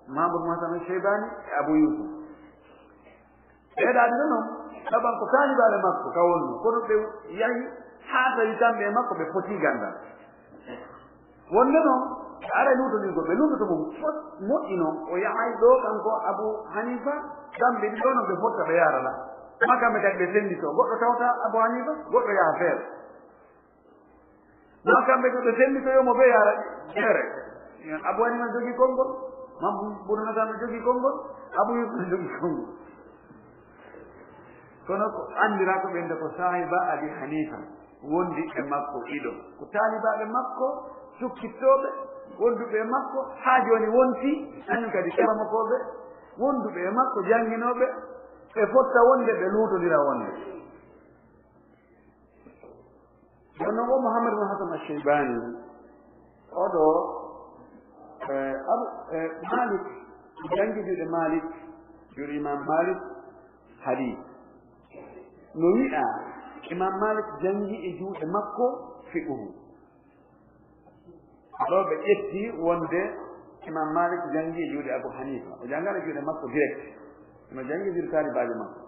Muhammad Muhammad Shaybani, e Abu Yusuf. Ɓeeɗa ɗiɗo non, saban ko taalibaaɓe makko ka wonno, kono ɓe yahi haa tawi kamɓe e makko ɓe potii ganndal. Wonde non, ɓe aray luutondirgol, ɓe luutoto mo fot-, moƴƴi non, o yahay ɗo kanko Abu Hanifa, kamɓe ɗiɗo non ɓe fotta ɓe yaara la. Ma kamɓe kadi ɓe senndito, goɗɗo tawta Abu Hanifa, goɗɗo yaha feere. Ma kamɓe ko ɓe sennitoyo mo ɓe yaara feere. Abu Hanifa no jogii konngol, Mamu Bun Hasan no jogii konngol, Abu Yusuf no jogii konngol. Kono ko anndiraa ko ɓen de ko saahiba Abi Hanifa, wondiɓɓe makko ɗiɗo. Ko taalibaaɓe makko, sukkittooɓe, wonduɓe e makko, haa jooni wonti, kañum kadi karamokooɓe, wonduɓe e makko, jannginooɓe, ɓe fotta wonde, ɓe luutondira wonde. Kono o Muhammad ibn Hasan Ash-Shaybani, oɗo, eh, Abu, eh, Malik, janngi juuɗe Malik, juuɗe Imam Malik, hadith. No wi'a, Imam Malik janngi e juuɗe makko fiqhu. Ɗo ɓe ƴetti wonde Imam Malik janngi e juuɗe Abu Hanifa. O janngana juuɗe makko direct. No janngi juuɗe taalibaajo makko.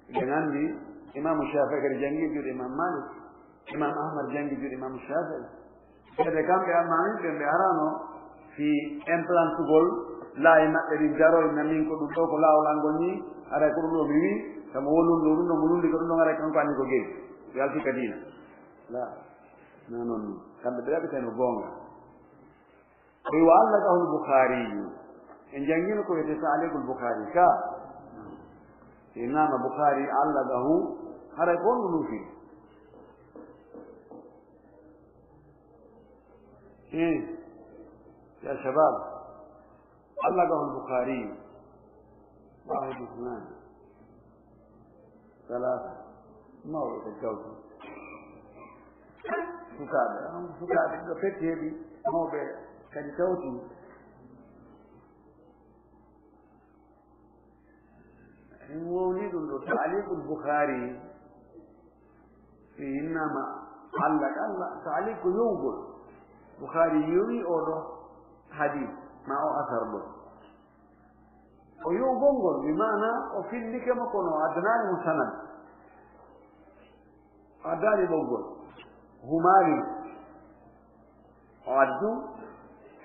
Eɗen anndi Imaamu Shaafi'i kadi janngi juuɗe Imam Malik. Imam Ahmad janngi juuɗe Imaamu Shaafi'i. Kadi kamɓe almaami ɓe, ɓe arano fii implantugol laayi maɓɓe ɗin, daroy na min ko ɗum ɗo ko laawol angol nii, aray ko ɗum ɗo mi wii, kamo wonun ɗo ɗum ɗo mo lundi ko ɗum ɗo, aray kanko anndi ko gey. Yalti ka diina. La, na non. Kamɓe ɓe ɗaɓɓitano goonga. Ko wa allaqahu al-Bukhari. En janngino ko wiyetee ta'liqul Bukhari ka. Imam Bukhari allaqahu, haray ko honɗum ɗum fii? Eh, ya shabab, allaqahu al-Bukhari. Wahid, ithnan, thalatha. Mawɓe kadi tawti. Sukaaɓe, ah, sukaaɓe ɗo petti heɓi, mawɓe kadi tawti. En wowni ɗum ɗo, ta'liqul Bukhari fi innama Allah, Allah, ta'liq ko yowgol. Bukhari yowi oɗo hadith, ma o asar ɗo. O yowgol ngol, bi maana o fillike mo, kono o addanaani mo sanad. O addaani ɓoggol. Humaali mo. O addu,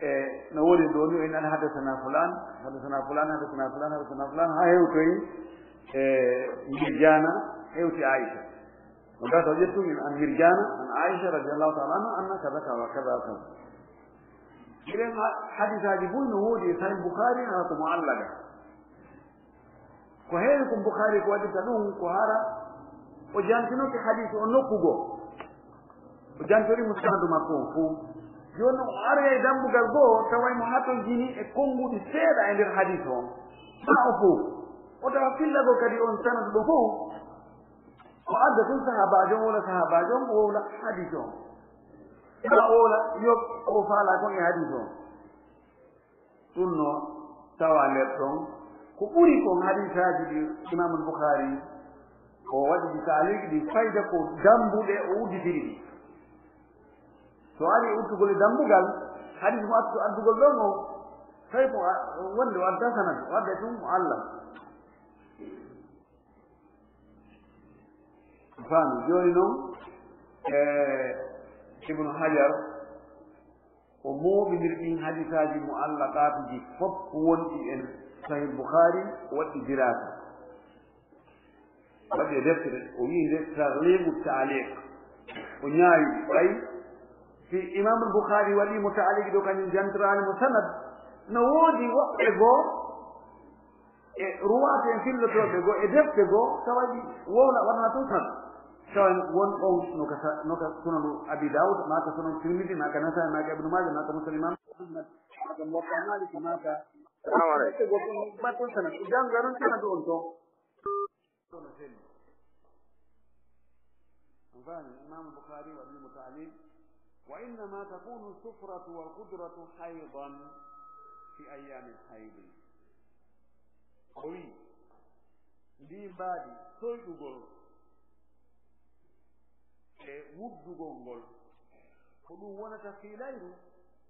e no woni ɗo ni, o innani haddasana fulaan, haddasana fulaan, haddasana fulaan, haddasana fulaan, haa hewtoyi, e, Mirjaana, hewti Aisha. O gasa o ƴettu min an Mirjaana, an Aisha radiyallahu ta'ala anha, anna kaza, kaza, kaza, kaza. Iren ha-, hadisaaji buy no woodi e Sahih Bukhari, haa ko mu'allaqa. Ko heewi ko Bukhari ko waɗirta ɗum, ko hara o jantinoke hadis o nokku goo. O jantori mo sanadu makko on fof. Jooni o aroya e dambugal goo, taway mo hatojini e konnguɗi seeɗa e nder hadis on. Ma o fof. O tawa fillagol kadi on sanadu ɗo fof. O adda tun sahaabaajo on, wowla sahaabaajo on, o wowla hadis on. Ma o wowla yo o faala kon e hadis on. Ɗum no tawa nder ɗon. Ko ɓuri kon hadisaaji ɗi Imaamul Bukhari o waɗi ɗi taaliq ɗi fayda ko dambuɗe o udditiri ɗi. So ari uddugol e dambugal, hadis mo addu-, addugol ɗon o, tawi ko a-, wonde o adda sanad, o adda ɗum mo Allah. Faami. Jooni noon, e, Ibnu Hajar, o mooɓindir ɗin hadisaaji mu'allaqaatuji fof ko wonɗi en Sahih Bukhari, o waɗi diraasa. O waɗi e deftere, o wi'i nde Taghliqu Ta'liq. O ñaawi, ɓay si Imaamul Bukhari waɗi mo ta'liq ɗo, kañum jantoraani mo sanad, no woodi woɓɓe goo e ruwaat en fillotooɓe goo e defte goo, tawa ɗi wowla waɗana tun tan. Tawa won ɗon no ka sa-, no ka Sunanu Abi Dawud, maa ka Sunanu Tirmidi, maa ka Nasaa'i, maa ka Ibnu Maaja, maa ka Muslim, Imaam Ahmad, maa ka Muwatta Malik, maa ka Salamu aleykum. Defte goo ɗum mbaɗ tun sanad. Jannga ɗon sanadu on ton. Kono selli. On faami? Imaamu Bukhari waɗi mo ta'liq. Wa innama takunu sufratu wal qudratu haydan fi ayyamil haydi. O wi'i, ndii mbaadi soyɗugol e wuddugol ngol, ko ɗum wonata fiilayru,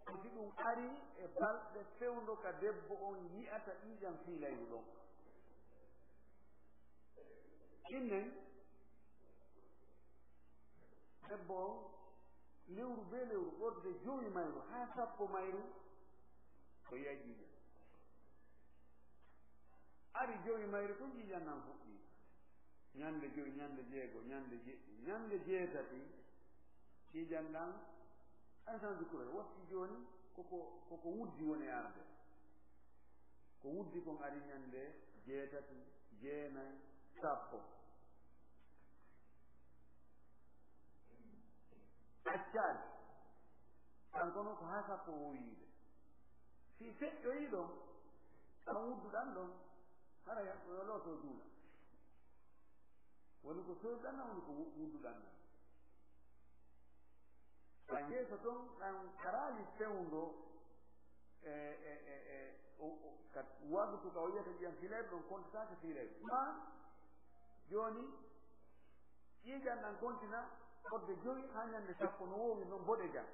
ko si ɗum arii e balɗe fewndo ka debbo on yi'ata ƴiiƴam fiilayru ɗon. Innen, debbo on, lewru bee lewru, ɓorde jowi mayru haa sappo mayru, ko yi'ay ƴiiƴam. Ari jowi mayru tun, ƴiiƴam nan fuɗɗii. Ñande jowi, ñande jeego, ñande jeɗɗi, ñande jeetati, ƴiiƴam ɗan, an san zukura, watti jooni, koko, koko wuddi woni arde. Ko wuddi kon ari ñande jeetati, jeenay, sappo. Accaali. Kanko noon ko haa sappo o yiide. Si feƴƴoyii ɗon, ɗon wudduɗan ɗon, hara yo looto juula. Woni ko soyɗan ɗan, woni ko wu-, wudduɗan ɗan. Ɓay yeeso ton, ɗan araali fewndo, e, e, e, e, o, o, ka waktu ka o yiyata ƴiiƴam fiilayru ɗon, kontataake fiilayru. Ma, jooni, ƴiiƴam ɗan kontina fodde jowi haa ñande sappo, no woowi noon boɗeja,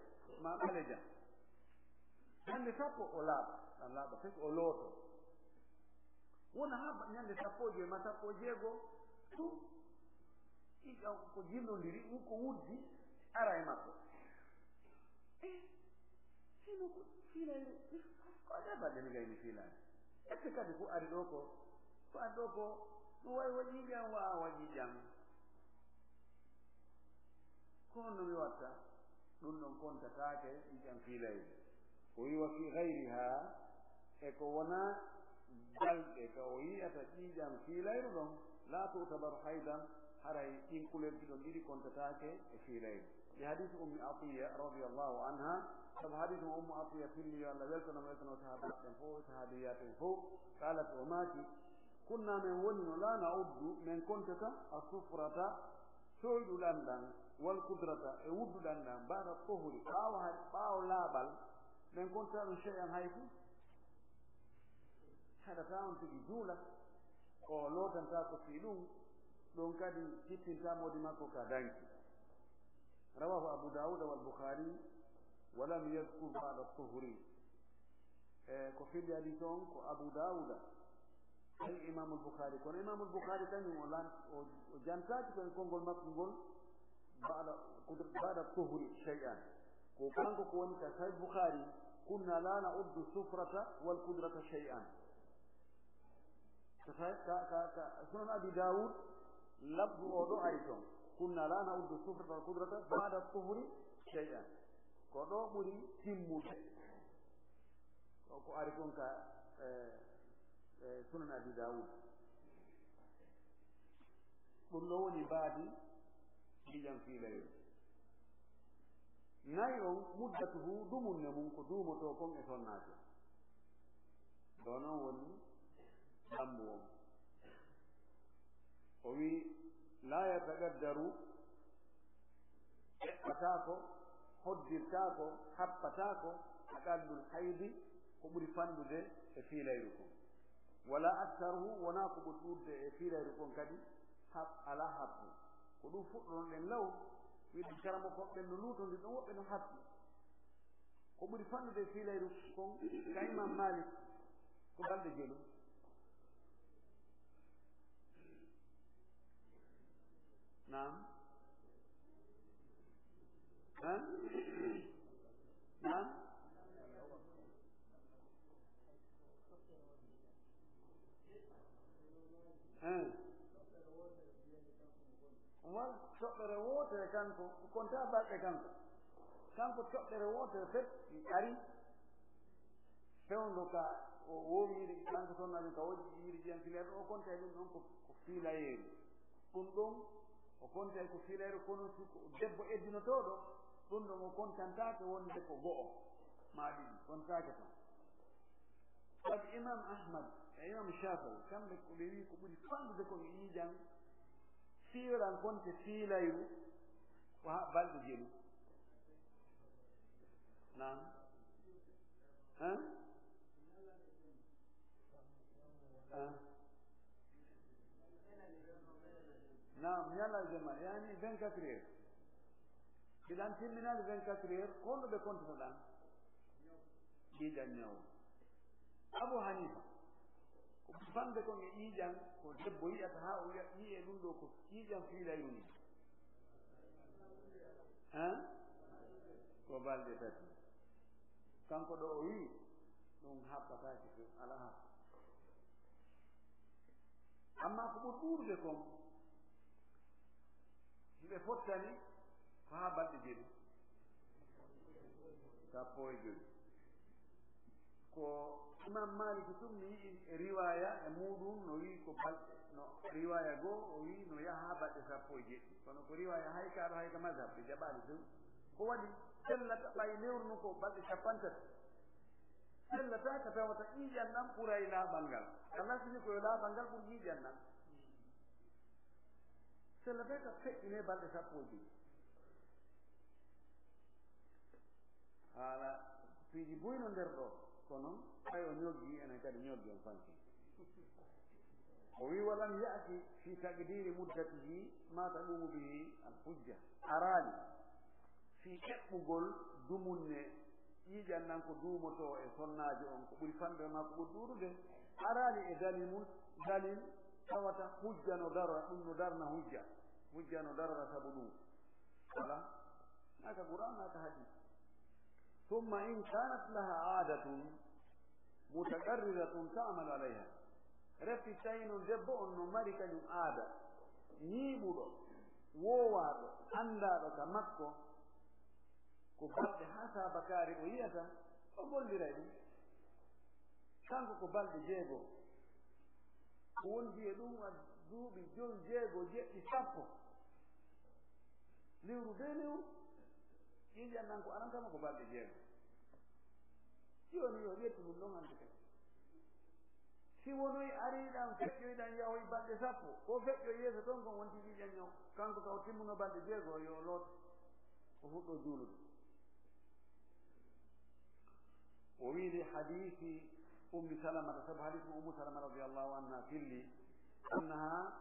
ma ɓaleja. Ñande sappo o laaɓa, ɗan laaɓa, fes o looto. Wona haa ba-, ñande sappo e jowi ma sappo e jeego, tun, ƴiiƴam ko jillondiri, ɗum ko wuddi, ara e makko. Eh, hino ko fiilayru, ko ɗe baɗɗe mi gayni fiilaade. Ette kadi ko ari ɗo ko, ko ari ɗo ko, ɗum wayi waɗi ƴiiƴam, wa waɗi ƴiiƴam. Ko honno mi watta? Ɗum ɗon kontataake ƴiiƴam fiilayru. O wi'i wa fi ghayriha, e ko wonaa balɗe ka o yi'ata ƴiiƴam fiilayru ɗon, la tu'tabaru haydan, haray ɗin kulerji ɗon ɗiɗi kontataake e fiilayru. Li hadisi Ummi Atiya radiyallahu anha, sabu hadisi mo Ummu Atiya filli, yo Allah weltano mo, weltano sahaabaaɓe ɓen fof, sahaabiyaaɓe ɓen fof, qalat, o maaki, kunna, men wonino, la na'uddu, men kontata, as-sufrata, soyɗuɗan ɗan, wal qudrata, e wudduɗan ɗan, ba'da tuhuri, ɓaawo hay, ɓaawo laaɓal, men konta ɗum shay'an hay fuu. Haɗata on tigi juula, o lootantaako fii ɗum, ɗum kadi jiptinta moodi makko ka danki. Rawahu Abu Dawuda wal Bukhari, wa lam yadhkur ba'da tuhuri. E ko fillii hadiis on ko Abu Dawuda. Tawi Imamul Bukhari, kono Imamul Bukhari kañum o lan-, o, o jantaaki ko e konngol makko ngol, "Ba'da qudr-, ba'da tuhri shay'an." Ko kanko ko woni ka Sahih Bukhari, "Kunna la na'uddu sufrata wal qudrata shay'an." Ka, ka, ka, ka Sunan Abi Dawud, lafdu o ɗo ari toon, "Kunna la na'uddu sufrata wal qudrata ba'da tuhri shay'an." Ko ɗo ɓuri timmude. Ko, ko ari kon ka, eh, eh, Sunan Abi Dawud. Ɗum ɗo woni mbaadi ndiyam fiilayru. Nayi on, muddatuhu, dumunne mum, ko duumotoo kon e sonnaajo. Ɗo noon woni lambu on. O wi, "La yatagaddaru." Eɓɓataako, hoddirtaako, happataako, aqallul haydi, ko ɓuri fanɗude e fiilayru kon. Wala aktaruhu, wonaa ko ɓuri ɗuuɗude e fiilayru kon kadi, hap-, alaa happu. Ko ɗum fuɗɗonoɗen law, wiɗen karamokooɓe ɓen no luutondir ɗum, woɓɓe no happi. Ko ɓuri fanɗude e fiilayru kon, ka Imam Malik, ko balɗe jelu. Naam. Han? Naam. Han? Won toɓɓere wootere kanko, ko konta balɗe kanko. Kanko toɓɓere wootere fet ari. Fewndo ka o woowi yiide, kanko sonnaajo ka woowi yiide ƴiyan fiilayru, o konta e ɗum ɗon ko, ko fiilayeeru. Ɗum ɗon o konta e ko fiilayru, kono si ko debbo eddinotooɗo, ɗum ɗon o kontantaake wonde ko go'o maa ɗiɗi, kontaake ton. Kadi Imam Ahmad e Imam Shafi'i, kamɓe ko ɓe wi ko ɓuri fanɗude ko ɓe ƴiiƴan fiiran konte fiilayru ko haa balɗe jelu. Naam. Hein? Hein? Naam, ñalla e jemma, yaani vingt-quatre heures. Mbiɗan timminani vingt-quatre heures, ko honno ɓe kontuno ɗan? Ƴiiƴan ñaw. Abu Hanifa, ko fanɗude kon e ƴiiƴan, ko debbo yi'ata haa o wi'a, "Ƴiiƴe ɗum ɗo ko ƴiiƴan fiilayru ni." Hein? Ko balɗe tati. Kanko ɗo o wi'i, ɗum happataake few, alaa happa. Amma ko ɓuri ɗuuɗude kon, hiɓe fottani ko haa balɗe jeɗi, sappo e jowi. Ko Imam Malik tun mi yi'i e riwaya e muɗum no wi'i ko balɗe, no riwaya goo o wi'i no yaha haa balɗe sappo e jeɗɗi. Kono ko riwaya hay ka ɗo hay ka mazhab ɓe jaɓaali tun. Ko waɗi sellata ɓay lewru no ko balɗe cappanɗe tati. Sellata ka tawata ƴiiƴan ɗan ɓuray laaɓal ngal. Ka lasini ko yo laaɓal ngal ɓur ƴiiƴan ɗan. Sellata ka feƴƴine balɗe sappo e jowi. Haala piiji buy no nder ɗo, kono ɓay o ñoggi, enen kadi ñoggi on fanki. O wi, "Walam ya'ti fi taqdiri muddatihi ma taqumu bihi al hujja." Araali fii eɓɓugol dumunne ƴiiƴan nan ko duumotoo e sonnaajo on, ko ɓuri fanɗude maa ko ɓuri ɗuuɗude, araali e dalil mun, dalil tawata hujja no darra, ɗum no darna hujja, hujja no darra sabu ɗum. Wala, naa ka Qur'an, naa ka hadis. Summa in kanat laha aadatun mutaqarriratun ta'malu alayha. Refti tawi noon debbo on no mari kañum aada, ñiiɓuɗo, woowaaɗo, anndaaɗo ka makko, ko balɗe haa saabakaari o yi'ata, o golliray ɗum. Kanko ko balɗe jeego. Ko wondi e ɗum a duuɓi jowi, jeego, jeɗɗi, sappo. Lewru bee lewru. Ƴiiƴan nan ko aranta mo ko balɗe jeego. Jooni yo ƴettu ɗum ɗon hannde kadi. Si wonoy ariɗan feƴƴoyɗan yahoy balɗe sappo, ko feƴƴo yeeso ton kon wonti ƴiiƴan ñaw. Kanko ka o timmuno balɗe jeego, yo o looto, o fuɗɗo juulude. O wi'i li hadiisi Ummi Salamata, sabu hadiisi mo Ummu Salama radiyallahu anha filli, annaha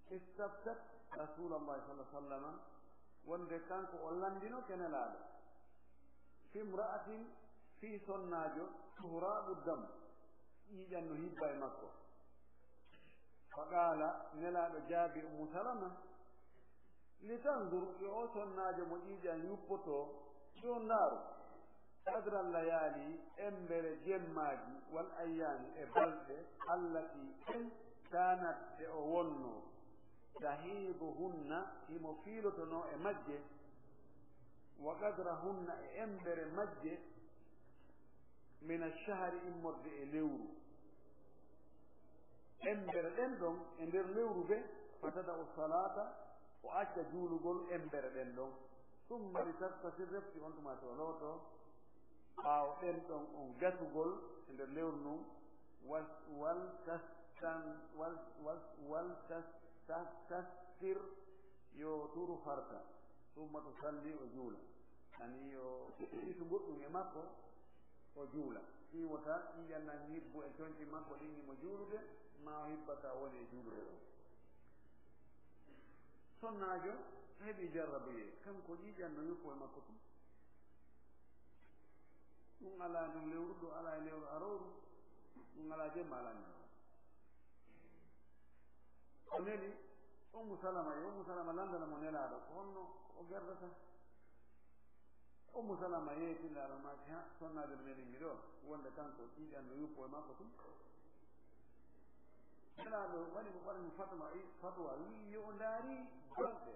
istaftat Rasuulallahi sallallahu alaihi wasallam, wonde kanko o lanndino ke Nelaaɗo, fi imra'atin, fii sonnaajo, tuhrabu dam, ƴiiƴan no hibba e makko. Fa qaala, Nelaaɗo jaabi Ummu Salama, li tanzur, yo o sonnaajo mo ƴiiƴan yuppotoo, yo ndaaru, qadra layaali, embere jemmaaji, wal ayyaami, e balɗe, allati, ɗen, kaanat, ɗe o wonnoo, tahiiduhunna, himo fiilotonoo e majje, wa qadrahunna, e embere majje, min ash-shahri, immorde e lewru. Embere ɗen ɗon e nder lewru be, fatada'u salata, o acca juulugol embere ɗen ɗon. Summa li taghtasil, refti on tuma to looto, ɓaawo ɗen ɗon on gasugol e nder lewru ndun, wal, wal tastan-, wal, wal, wal tas-, tas-, tastir, yo turu farta. Summa tusalli, o juula. Ani yo isu goɗɗum e makko, o juula. Fii wota ƴiiƴan nan hibbo e conci makko ɗin himo juulude, ma o hibba ka woni e juulude ɗon. Sonnaajo heɓi jarrabuyee, kanko ƴiiƴan no yuppo e makko tun. Ɗum alaa ɗum lewru ɗo, alaa e lewru arooru, ɗum alaa jemma, alaa ñalawma. O neli Ummu Salama, yo Ummu Salama landana mo Nelaaɗo, ko honno o gerdata. Ummu Salama yeeyi Nelaaɗo maaki, ha, sonnaajo no neli mi ɗo, wonde kanko ƴiiƴan no yuppo e makko tun. Nelaaɗo waɗi mo, waɗi mo fatwa, fatwa, wi'i yo o ndaari balɗe.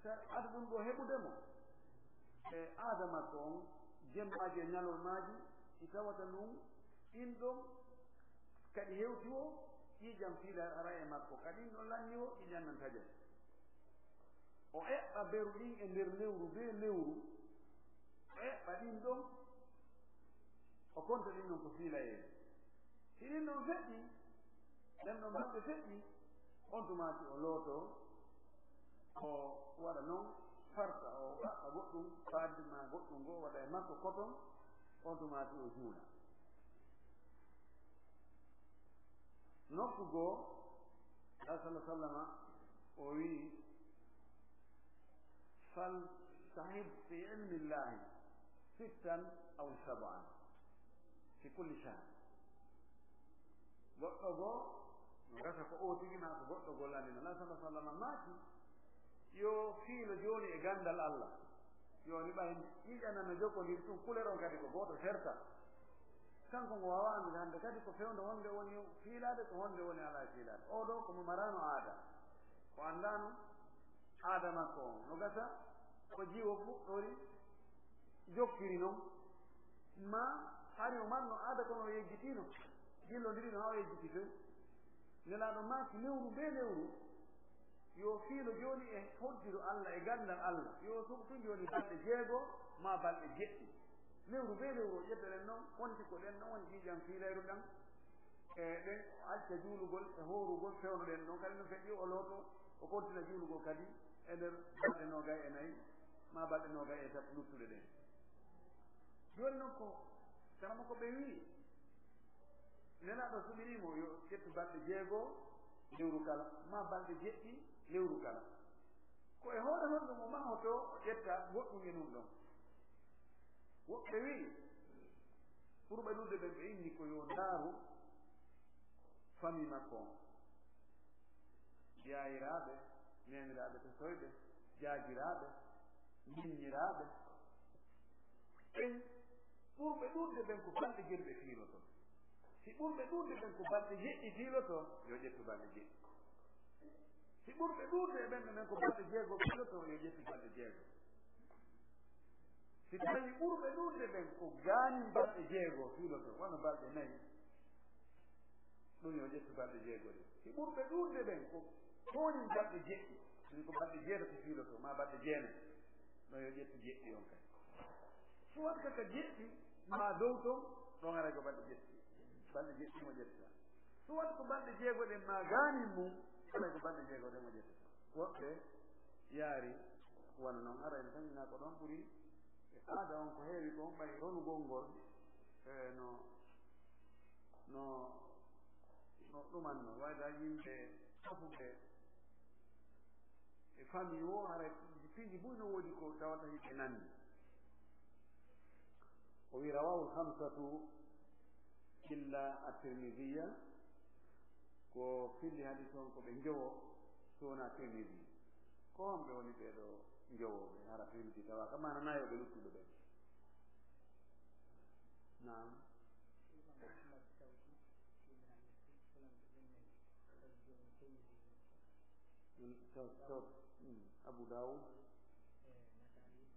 Sa adu ɗum ɗo heɓude mo. E aada makko on, jemmaaji e ñalawmaaji, si tawata ɗum, ɗin ɗon, kadi hewti o, ƴiiƴan fiila ara e makko. Kadi ɗin ɗon lanni o, ƴiiƴan nan taƴa. O eɓɓa beru ɗin e nder lewru be lewru. O eɓɓa ɗin ɗon, o konta ɗin ɗon ko fiilayee. Si ɗin ɗon feƴƴi, ɗen ɗon balɗe feƴƴi, on tumaati o looto, o waɗa non, farta, o ɗaɓɓa goɗɗum, faadde ma goɗɗum goo waɗa e makko koton, on tumaati o juula. Nokku goo, Nabi sallallahu alaihi wasallam o wi'i, "Fal tahib fi ilmi Llahi sittan aw sab'an fi kulli shahr." Goɗɗo goo, no gasa ko o tigi maa ko goɗɗo goo lanndino. Nabi sallallahu alaihi wasallam maaki, yo fiilo jooni e ganndal Allah. Jooni ɓay ƴiiƴan nan no jokkondir tun, kuleron kadi ko gooto serta. Kanko ngo waawaa anndude hannde kadi ko fewndo honde woni fiilaade, ko honde woni alaa e fiilaade. Oo ɗoo ko mo maraano aada. O anndaano aada makko on. No gasa ko jiwo fuɗɗori jokkiri non. Ma hari o marno aada kono o yejjitiino. Jillondirino haa o yejjiti few. Nelaaɗo maaki lewru bee lewru. Yo fiilo jooni e hoddiro Allah e ganndal Allah. Yo suɓ tun jooni balɗe jeego maa balɗe jeɗɗi. Lewru bee lewru o ƴetteren non, konti ko ɗen non woni ƴiiƴan fiilayru ɗan. E ɗen o acca juulugol e hoorugol fewndo ɗen non. Kadi no feƴƴi o looto, o kontina juulugol kadi e nder balɗe noogay e nayi maa balɗe noogay e tati luttuɗe ɗen. Jooni non ko karamoko ɓe wi'i, Nelaaɗo suɓirii mo yo ƴettu balɗe jeego lewru kala, maa balɗe jeɗɗi lewru kala. Ko e hoore honɗum o mahotoo o ƴetta goɗɗum e ɗum ɗon? Woɓɓe wi'i, ɓurɓe ɗuuɗude ɓen ɓe inni ko yo ndaaru famii makko on. Yaayiraaɓe, neeniraaɓe, tosoyɓe, jaagiraaɓe, miññiraaɓe. Ɓen ɓurɓe ɗuuɗude ɓen ko balɗe jeɗɗi ɓe fiilotoo. Si ɓurɓe ɗuuɗude ɓen ko balɗe jeɗɗi fiilotoo, yo ƴettu balɗe jeɗɗi. Si ɓurɓe ɗuuɗude e ɓen ɓen ko balɗe jeego fiilotoo, yo ƴettu balɗe jeego. Si tawii ɓurɓe ɗuuɗude ɓen ko gaanin balɗe jeego fiilotoo, wano balɗe nayi, ɗum yo ƴettu balɗe jeego ɗen. Si ɓurɓe ɗuuɗude ɓen ko toonin balɗe jeɗɗi, ɗum ko balɗe jeetati fiilotoo, maa balɗe jeenay, ɗum yo ƴettu jeɗɗi on kadi. Suwat ka ka jeɗɗi, maa dow ton, ɗon aray ko balɗe jeɗɗi. Balɗe jeɗɗi mo ƴetta. Suwat ko balɗe jeego ɗen, maa gaanin mum, aray ko balɗe jeego ɗen mo ƴetta. Woɓɓe yaari wano non, aray no tan hinaa ko ɗon ɓuri. E aada on ko heewi ko on ɓay ronugol ngol, e, no, no, no ɗumanno, wayda yimɓe safuɓe e famille o, haray piiji buy no woodi ko tawata yimɓe nanni. O wi, "Rawahul khamsatu illa at-Tirmidhiyya." Ko filli hadis on ko ɓe njowo, so wonaa Tirmidi. Ko homɓe woni ɓee ɗoo njowooɓe? Hara fildi tawa ka maana nayo ɓe luttuɓe ɓen. Naam. Taw, taw, mm, Abu Dawud,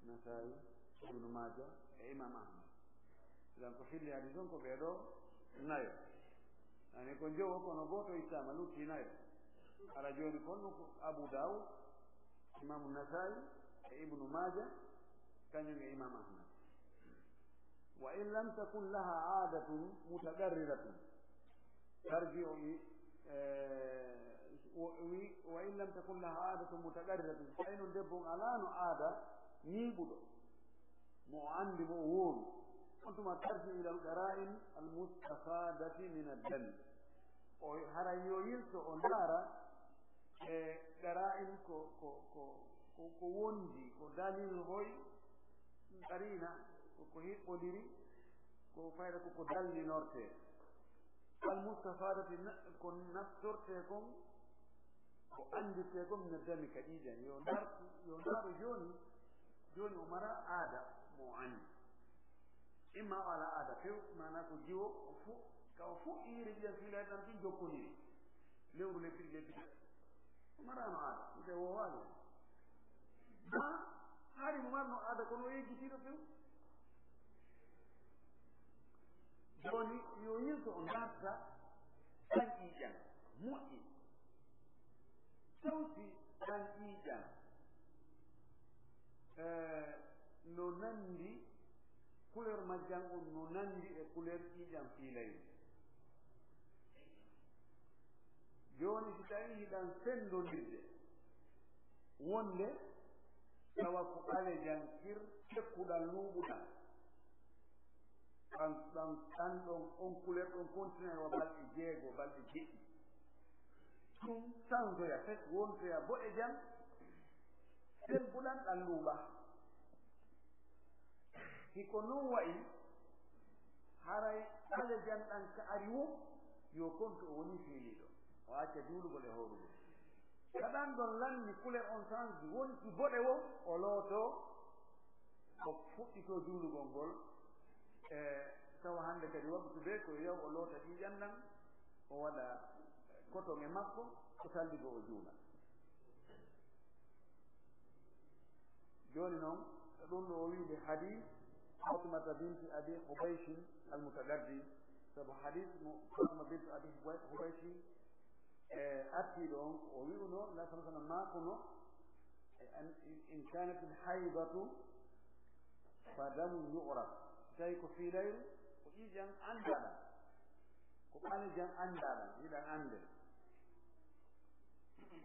Nasaa'i, Ibnu Maaja e Imam Ahmad. Idan ko filli hadis on ko ɓee ɗoo nayo. Ani ko njowo kono gooto ittaama, lutti nayo. Hara jooni kon ko Abu Dawud, Imam Nasaa'i e Ibnu Maaja, kañum e Imam Ahmad. Wa in lam takun laha aadatun mutaqarriratun. Tarji'u i-, eh, o wi, "Wa in lam takun laha aadatun mutaqarriratun." Tawi noon debbo on alaano aada ñiiɓuɗo, mo o anndi, mo o woori. On tuma tarji'u ilal qara'in al mustafadati min ad-dami. O haray yo yilto o ndaara e qara'in ko, ko, ko, ko, ko wondi, ko dalil hoy, qarina, ko, ko hiɓɓodiri, ko fayda ko, ko dallinorte. Al mustafadati na-, ko naftorte kon, ko anndirte kon min ad-dami ka ƴiiƴan. Yo ndartu, yo ndaaru jooni, jooni o mara aada mo o anndi. Imma o ala aada few, maana ko jiwo, o fu-, ka o fuɗɗiiri ƴiiƴan fiilaade tan tun jokkondirii. Lewru lebbi ɗiɗi, lebbi tati. O maraano aada, nde woowaani. Ma, hari mo marno aada kono o yejjitiiɗo few. Jooni, yo yilto o ndarta tan ƴiiƴan, moƴƴi. Tawti tan ƴiiƴan, eh, no nanndi, couleur majjan on no nanndi e couleur ƴiiƴan fiilayru. Jooni, si tawii hiɗan senndondirde, wonde tawa ko ɓalejan kir, tekkuɗan, luuɓuɗan, ɗan, ɗan, ɗan ɗon, on couleur ɗon continue wa balɗe jeego, balɗe jeɗɗi. Ɗum sansoya, fes wontoya boɗejan, selbuɗan, ɗan luuɓa. Si ko non wa'i, haray ɓalejan ɗan ka ari wo, yo konto o woni fiiliiɗo. O acca juulugol e hoorugol. Ka ɗan ɗon lanni couleur on sansi, wonti boɗe wo, o looto, o fuɗɗito juulugol ngol. E tawa hannde kadi waɓɓutu ɓe ko yaw o loota ƴiiƴan ɗan, o waɗa koton e makko, o salligo o juula. Jooni noon, ɗum ɗo o wiide hadis Fatimata binti Abi Hubayshin al-Mutaqaddim, sabu hadis mo Fatima binti Abi Hubay-, Hubayshin, e artiiɗo on, o wi'uno, Nabi sallallahu alaihi wasallam maakuno, e an, in, in kanat al-haydatu fa damun yu'raf. Tawi ko fiilayru, ko ƴiiƴan anndaɗan, ko ɓalejan anndaɗan, yiɗan annde.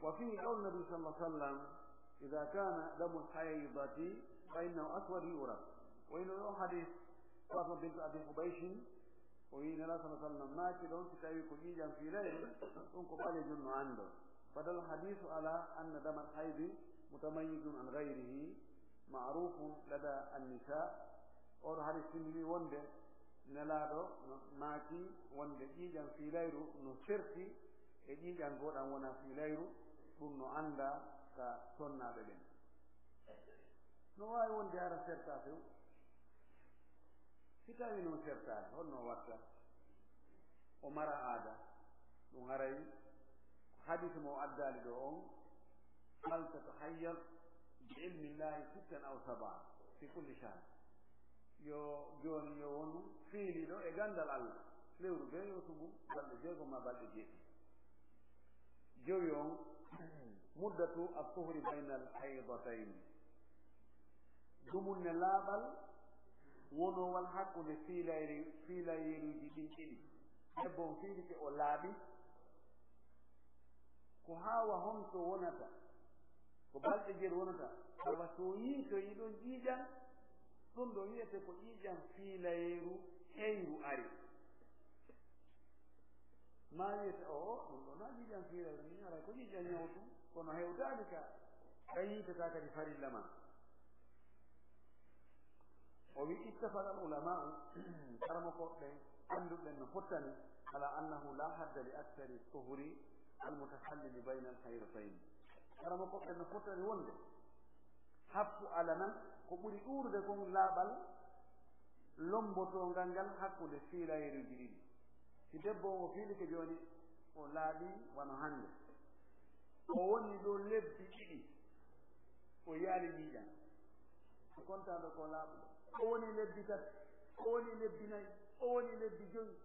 وفيه قول النبي صلى الله عليه وسلم: إذا كان دم الحيضة فإنه أسود يعرف. Wayno o hadis Fatima bint Abi Hubayshin, o wi'i Nela sallallahu alaihi wasallam maaki ɗon, si tawi ko ƴiiƴan fiilayru, ɗum ko ɓalejun no anndo. فدل الحديث على أن دم الحيض متميز عن غيره معروف لدى النساء. Oɗo hadis tindini wonde Nelaaɗo no maaki wonde ƴiiƴan fiilayru no serti e ƴiiƴan goo ɗan wonaa fiilayru, ɗum no anndaa ka sonnaaɓe ɓen. No waawi wonde hara sertaa few. Si tawii non sertaani, honno watta? O mara aada. Ɗum haray ko hadis mo o addaali ɗo on, "Fal tatahayyad bi ilmillahi sittan aw sab'an fi kulli shahr." Yo jooni yo wonu fiiliiɗo e ganndal Allah. Lewru bee yoosu ngun, balɗe jeego maa balɗe jeeɗiɗi. Jowi on, muddatu at-tuhri bayna al-haydatayn. Dumunne laaɓal wonoowal hakkunde fiilayri-, fiilayeeruuji ɗin ɗiɗi. Debbo on fiilike o laaɓi. Ko haawa honto wonata? Ko balɗe jeeɗiɗi wonata. Tawa so yiitoyi ɗon ƴiiƴan, ɗum ɗo wi'ete ko ƴiiƴan fiilayeeru heyru ari. Ma wi'ete, "Oo, ɗum ɗo na ƴiiƴan fiilayru, min ara ko ƴiiƴan ñawtu, kono hewtaani ka, ka yiitata kadi farilla ma." O wi, "Ittafaqa al-ulama'u," karamokooɓe ɓen, annduɓe ɓen no fottani, على أنه لا حد لأكثر الطهر المتخلل بين الحيضتين. Hara mo ko ɓen no fotani wonde happu ala nan ko ɓuri ɗuurude kon laaɓal lombotoongal ngal hakkunde fiilayruuji ɗiɗi. Si debbo on o fiilike jooni, o laaɓi wano hannde, o woni ɗo lebbi ɗiɗi, o yaali ƴiiƴan, o kontaano ko laaɓuɗo. O woni lebbi tati, o woni lebbi nayi, o woni lebbi joyi.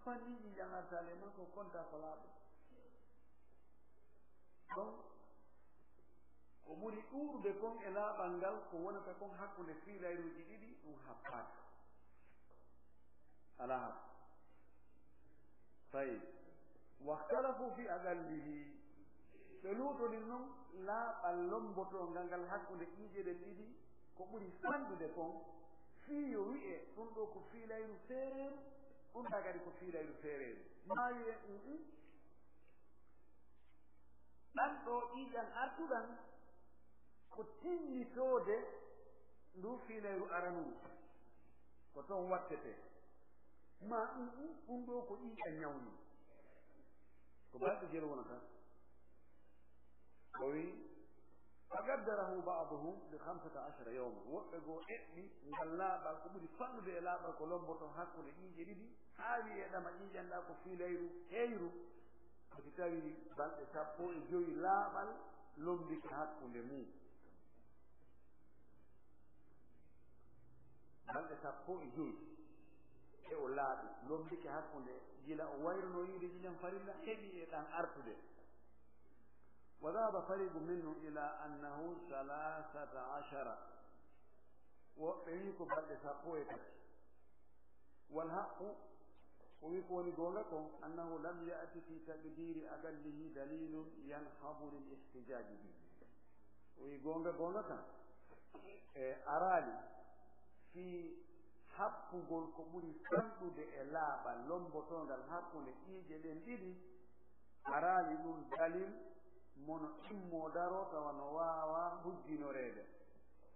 Fanni ƴiiƴan artaali e makko, o kontaa ko laaɓuɗo. Donc, ko ɓuri ɗuuɗude kon e laaɓal ngal, ko wonata kon hakkunde fiilayruuji ɗiɗi, ɗum happaaka. Alaa happu. Tayyib. واختلفوا في أقله. Ɓe luutondiri non laaɓal lombotoongal ngal hakkunde ƴiiƴe ɗen ɗiɗi, ko ɓuri fanɗude kon, fii yo wi'e ɗum ɗoo ko fiilayru feereeru, ɗum ɗaa kadi ko fiilayru feereeru. Maa wi'e, mm, mm. Ɗan ɗoo ƴiiƴan artuɗan ko tinnitoode ndu fiilayru aranuru, ko toon wattetee. Maa ɗum, ɗum, ɗum ɗoo ko ƴiiƴan ñawni. Ko balɗe jelu wonata. O wi'i, فقدره بعضهم بخمسة عشر يوما. Woɓɓe goo eɓɓi ngal laaɓal ko ɓuri fanɗude e laaɓal ko lomboto hakkunde ƴiiƴe ɗiɗi, haa wi'e ɗama ƴiiƴan ɗaa ko fiilayru heyru, ko si tawii balɗe sappo e jowi laaɓal lombike hakkunde mum. Balɗe sappo e jowi e o laaɓi, lombike hakkunde, gila o wayruno yiide ƴiiƴan farilla, heɓi e ɗan artude. وذهب فريق منهم إلى أنه ثلاثة عشر. Woɓɓe wi'i ko balɗe sappo e tati. والحق, o wi'i ko woni goonga kon, أنه لم يأت في تقدير أقله دليل ينهض للاحتجاج به. O wi'i goonga, goonga kan, e araali fii happugol ko ɓuri fanɗude e laaɓal lombotoongal hakkunde ƴiiƴe ɗen ɗiɗi, araali ɗum dalil mono immoo daroo tawa no waawaa hujjinoreede,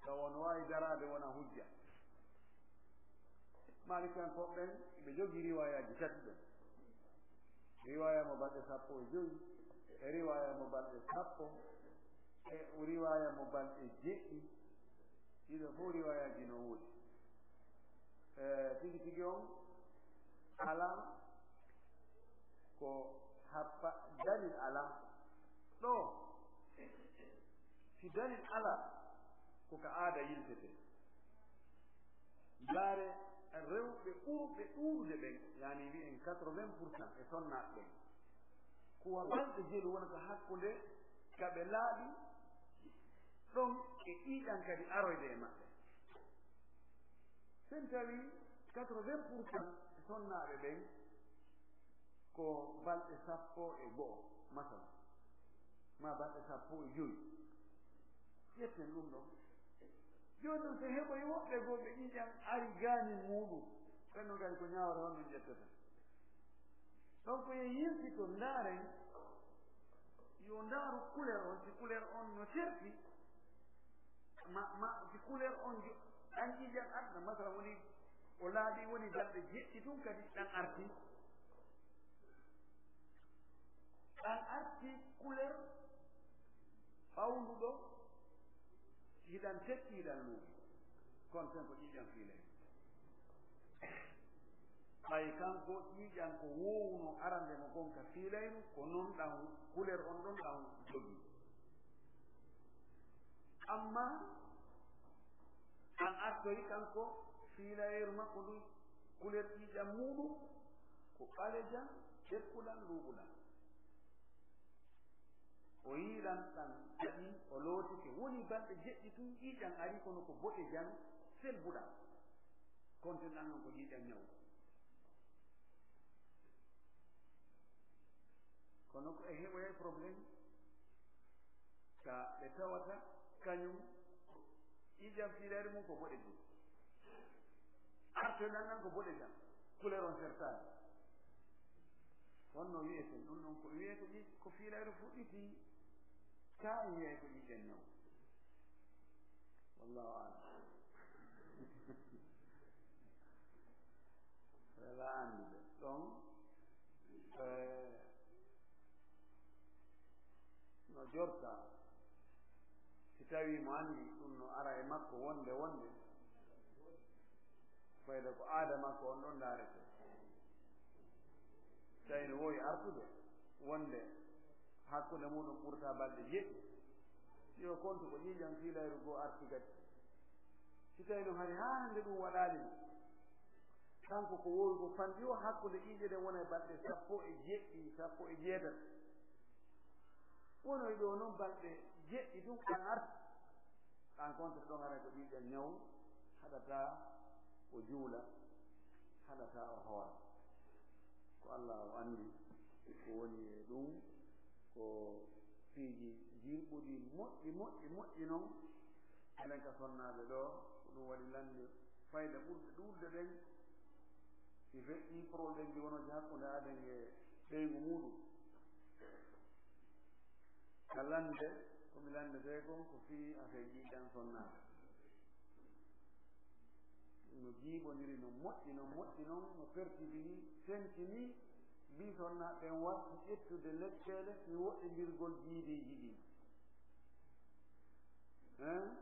tawa no waawi daraade wona hujja. Maalikiyankooɓe ɓen, ɓe jogii riwaayaaji tati ɗen. Riwaaya mo balɗe sappo e jowi, e riwaaya mo balɗe sappo, e riwaaya mo balɗe jeɗɗi. Ɗiɗo fof riwaayaaji no woodi. E, tigi tigi on alaa ko happa, dalil alaa. Ɗo, si dalil alaa, ko ka aada yiltetee. Ndaare rewɓe ɓurɓe ɗuuɗude ɓen, yaani wi'en quatre-vingts pour cent e sonnaaɓe ɓen, ko wa balɗe jelu wonata hakkunde ka ɓe laaɓi ɗon e ƴiiƴan kadi aroyde e maɓɓe. Sen tawi quatre-vingts pour cent e sonnaaɓe ɓen ko balɗe sappo e go'o, masalan, maa balɗe sappo e jowi. Ƴetten ɗum ɗon. Jooni non, so heɓoy woɓɓe goo ɓe ƴiiƴan ari gaanin muuɗum, ɓen non kadi ko ñaawre honno ƴettata? Donc, yo yiltito, ndaaren, yo ndaaru couleur on, si couleur on no serti, ma, ma, si couleur on jo-, ɗan ƴiiƴan aduna, masala woni, o laaɓi woni balɗe jeɗɗi tun kadi ɗan arti. Ɗan arti couleur ɓawnduɗo, hiɗan tekki, hiɗan luuɓi. Kono tan ko ƴiiƴan fiilayru. Ɓay kanko ƴiiƴan ko woowuno arande mo kon ka fiilayru, ko non ɗan couleur on ɗon ɗan jogii. Amma an artoyi kanko fiilayru makko ndun, couleur ƴiiƴan muuɗum ko ɓalejan, tekkuɗan, luuɓuɗan. O yiilan ɗan taƴi, o lootike. Woni balɗe jeɗɗi tun, ƴiiƴan ari kono ko boɗejan selbuɗan. Konten ɗan non ko ƴiiƴan ñawu. Kono ko e heɓoyay problème ka ɓe tawata kañum ƴiiƴan fiilayru mum ko boɗejum. Artoy ɗan ɗan ko boɗejam, couleur on sertaani. Honno wi'eten ɗum ɗon? Ko wi'ee ko ƴi-, ko fiilayru fuɗɗiti, kaa en wi'ay ko ƴiiƴan ñawu. Wallahu a'lam. Wala anndude. Ɗon, eh, no jorta, si tawii mo anndi ɗum no ara e makko wonde, wonde, fayda ko aada makko on ɗon ndaarete. Tawi no woowi artude wonde hakkunde muɗum ɓurta balɗe jeɗɗi, yo kontu ko ƴiiƴam fiilayru goo arti kadi. Si tawi noon hari haa hannde ɗum waɗaali mo, kanko ko woowi ko fanɗi o hakkunde ƴiiƴe ɗen wona e balɗe sappo e jeɗɗi, sappo e jeetati. Wonoy ɗo noon balɗe jeɗɗi ɗum kan arti. Kan contre ɗon haray ko ƴiiƴam ñaw, haɗata o juula, haɗata o hoora. Ko Allah o anndi ko woni e ɗum, ko piiji jirɓuɗi moƴƴi, moƴƴi, moƴƴi noon. Enen ka sonnaaɓe ɗo, ko ɗum waɗi lannde fayda ɓurɗe ɗuuɗde ɗen. Si feƴƴi problème ji wonooji hakkunde aden e ɓeyngu muɗum. Ka lannde, ko mi lanndetee kon ko fii affaire ƴiiƴam sonnaaɓe. No jiiɓondiri, no moƴƴi, no moƴƴi noon, no pertibini, sentini, mbii sonnaaɓe ɓen warti ƴettude lekkeele fii woɗɗindirgol jiidiiji ɗin. Hein?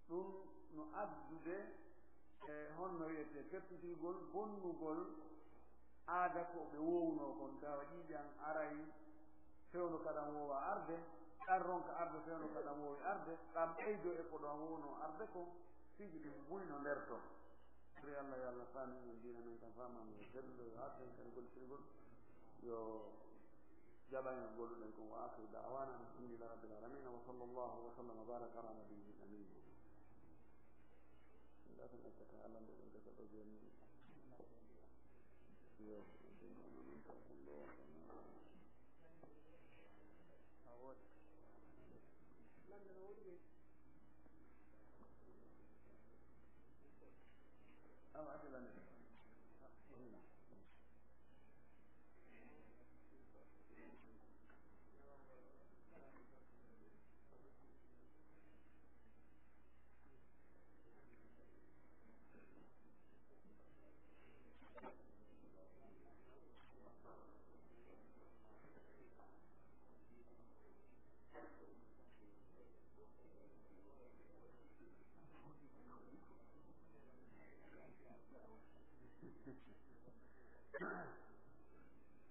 Ɗum no addude e honno wiyetee, pertitirgol bonnugol aada ko ɓe woowunoo kon, tawa ƴiiƴam aray fewndo kaɗam woowa arde, ɗan ronka arde fewndo kaɗam woowi arde, ɗam ɓeydoo e ko ɗam woowunoo arde kon, piiji ɗin buy no nder ton. Ɓuri Allah, yo Allah faami en diina men kan, faama men sellude, yo arde en kan gollitirgol, yo jaɓan en golluɗen kon. Wa akhiru da'wana alhamdulillahi rabbil alamin. Wa sallallahu wa sallam wa baraka ala nabiyyil amin. Nda tan accata Allah nde ɗum gasa ɗo jooni. Yo. Awa, ade lande.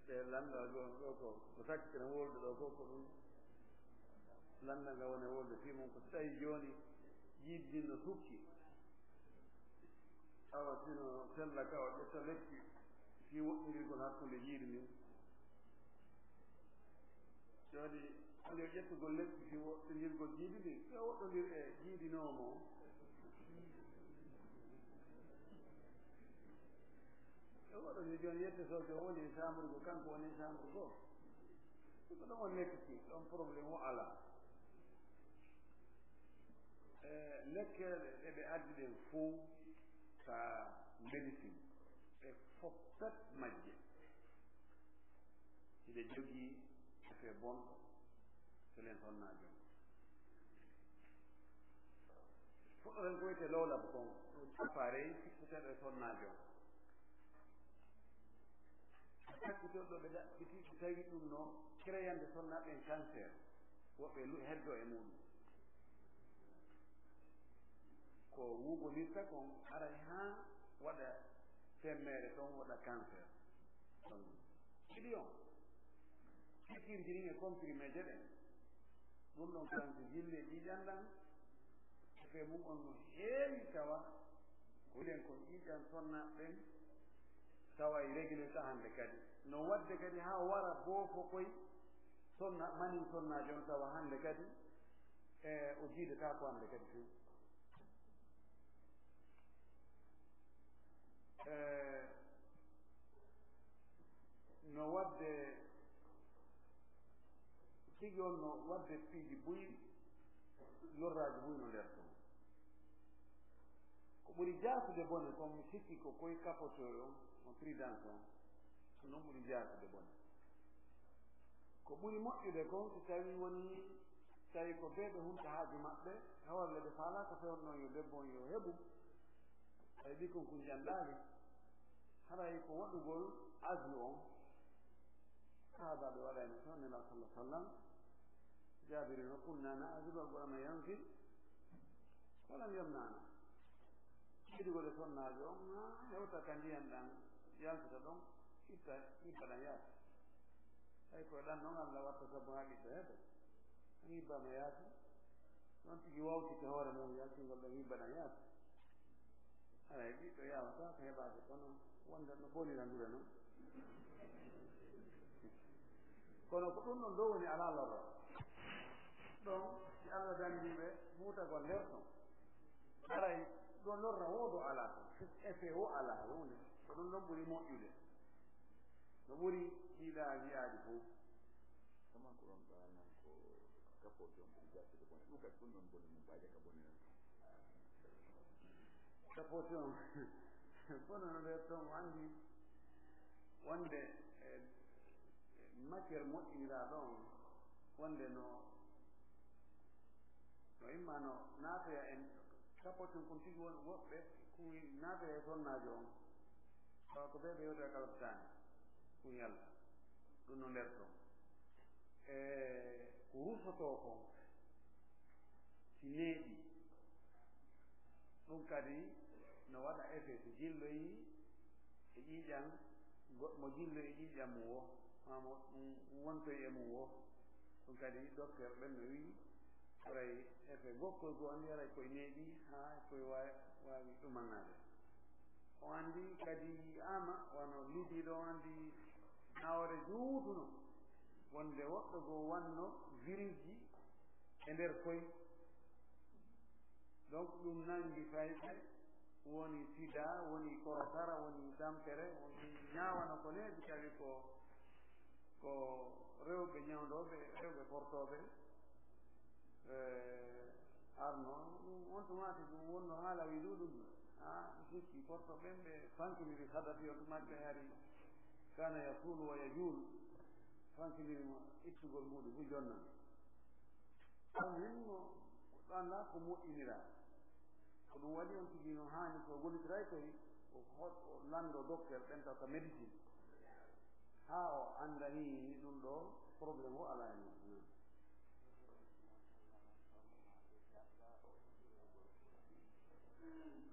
Ɓe lannda ɗo, ɗo ko, ko sakkitana wolde ɗo ko, ko ɗum lannda nga woni wolde fii mum. Ko so tawi jooni jiiɗi ɗin no sukki, awa sino sella ka o ƴetta lekki fii woɗɗindirgol hakkunde jiiɗi ɗin. Joni, hande o ƴettugol lekki fii woɗɗindirgol jiiɗi ɗin, yo woɗɗondir e jiiɗinoowo mo. E woɗɗondir joni yette sojo o woni e chambre goo, kanko woni e chambre goo. Ko ɗon on lekki, ɗon problème o alaa. E lekkeele ɗe ɓe addi ɗen fow ka médecine, ɗe fow pet majje hiɗe jogii effet bonɗo selen sonnaajo on. Fuɗɗoten ko wiyetee low lab kon, ɗum appareil fiɗɗuteeɗo e sonnaajo on. Sakkitol ɗo ɓe ɗaɓɓiti, ɓe tawi ɗum no créande sonnaaɓe ɓen cancer, woɓɓe lu-, heddoo e muɗum. Ko wuugonirta kon aray haa waɗa semmeere ton, waɗa cancer. Ɗon ɗiɗi on, pikiirji ɗin e comprimé je ɗen, ɗum ɗon kanko jille ƴiiƴan ɗan, effet mum on no heewi tawa, ko wiɗen kon ƴiiƴan sonnaaɓe ɓen, tawa e régulé ta hannde kadi. No waɗde kadi haa wara boofo koy sonna, mani sonnaajo on tawa hannde kadi, e o jiidata ko hannde kadi few. E, no waɗde, tigi on no waɗde piiji buy, lorraaji buy no nder ton. Ko ɓuri jaasude bone kon, mi sikki ko koye capoteur on, mo prudence on, ko non ɓuri jaasude bone. Ko ɓuri moƴƴude kon, so tawi woni, tawi ko ɓe ɓe hunta haaju maɓɓe, hawalla ɓe faalaa ko fewndo yo debbo on yo heɓu, tawi ɓikkon kun janɗaali. Haray ko waɗugol azlu on, sahaabaaɓe waɗani toon Nelaaɗo sallallahu alaihi wasallam. Jaabir no, "Kunna na'zilu wa lam yanzil, wa lam yamna'na." Yiɗugol e sonnaajo on, haa hewta ka ndiyan ɗan yaltata ɗon, itta, ibba ɗan yaasi. Hay ko ɗan non Allah watta sabu haa ɓiɗɗo heɓa. An ibba ma yaasi. Noon tigi wawtike hoore mum yaltingol ɗon ibba ɗan yaasi. Haray ɓiɗɗo yawata ko heɓaade, kono wonde no bonira ndure noon. Kono ko ɗum ɗon ɗo woni alaa lorra. Ɗon, si Allah danndii ɓe muutagol nder ton, haray ɗo lorra woo ɗo alaa ton. Effet woo alaa, wonde ko ɗum ɗon ɓuri moƴƴude. No ɓuri ɗiɗa wi'aaɗi fof. Comment ko ɗon ɗo nan ko kapooti on ɓuri jattude bone. Ɗum kadi ɗum ɗon bone mum baaje ka bone nan. Kapooti on. Kono no nder ton anndi wonde, e, e matière moƴƴiniraaɗo on, wonde no, no imma no naatoya en, kapooti on kon tigi won woɓɓe kuwi naatoya e sonnaajo on. Tawa ko ɓe ɓe yewta kala ko taani. Ɗum yalta. Ɗum no nder ton. E ko rusotoo kon, si neeɓi, ɗum kadi no waɗa effet. So jilloyii e ƴiiƴan, go-, mo jilloyi e ƴiiƴan mum woo, maa mo ɗum wontoyi e mum woo, ɗum kadi docteur ɓen no wi'i, haray effet gokkol goo anndi haray koye neeɓi, haa koye waawi, waawi ɗumannaade. O anndi kadi ama wano lidiiɗo o anndi naawore juutuno wonde woɗɗo goo wanno virusji e nder koy. Donc ɗum nanngi fayɓe woni sida, woni korosara, woni tampere, woni ñaawano ko neeɓi tawi ko, ko rewɓe ñawndooɓe, rewɓe kortooɓe. Eh, arno, ɗum on tuma to ɗum wonno haala wi ɗuɗum. Ha, mi sikki korto ɓen ɓe fankiniri hadati on tuma ɓe hari kana yasulu wa yajul. Fankiniri mo ittugol mbuɗi bu jonna. Almuhimmu, ko ɗo annda ko moƴƴinira. Ko ɗum waɗi on tigi no haani ko gollitiray koy, o hoɗ-, o lanndo docteur ɓen taw ka médecine. Haa o anndani ɗum ɗo problème o alaa e mum.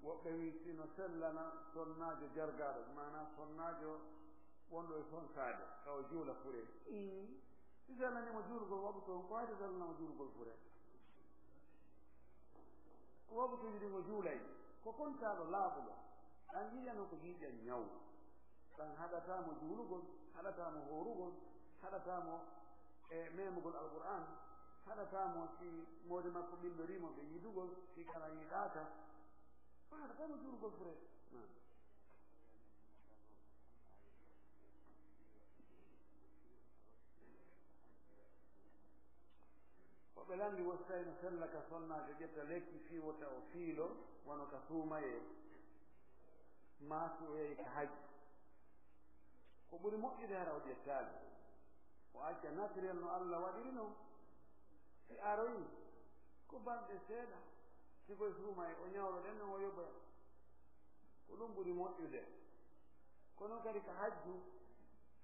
Woɓɓe wi sino sellana sonnaajo jargaaɗo, maanaa sonnaajo wonɗo e sonsaade, ka o juula fure. Ii, si sellanimo juulugol waɓɓuto on, ko hayde sellanamo juulugol fure. Ko waɓɓuto yiɗi mo juulay, ko kontaaɗo laaɓuɗo. An ƴiiƴan on ko ƴiiƴan ñaw. Tan haɗataa mo juulugol, haɗataa mo hoorugol, haɗataa mo e memugol Alqur'aan, haɗataa mo si moodi makko ɓilloriimo ɓe yiɗugol, si kala yiɗaaka, ko haɗataa mo juulugol fure. Naam. Ko ɓe lanndi wo si tawi no sella ka sonnaajo ƴetta lekki fii wota o fiilo, wano ka suumayee, maa si o yahi ka hajji. Ko ɓuri moƴƴude hara o ƴettaali. O acca naturel no Allah waɗiri non. Si aroyi, ko balɗe seeɗa, si koye suumayee, o ñawlo ɗen non o yoɓoya. Ko ɗum ɓuri moƴƴude. Kono kadi ka hajju,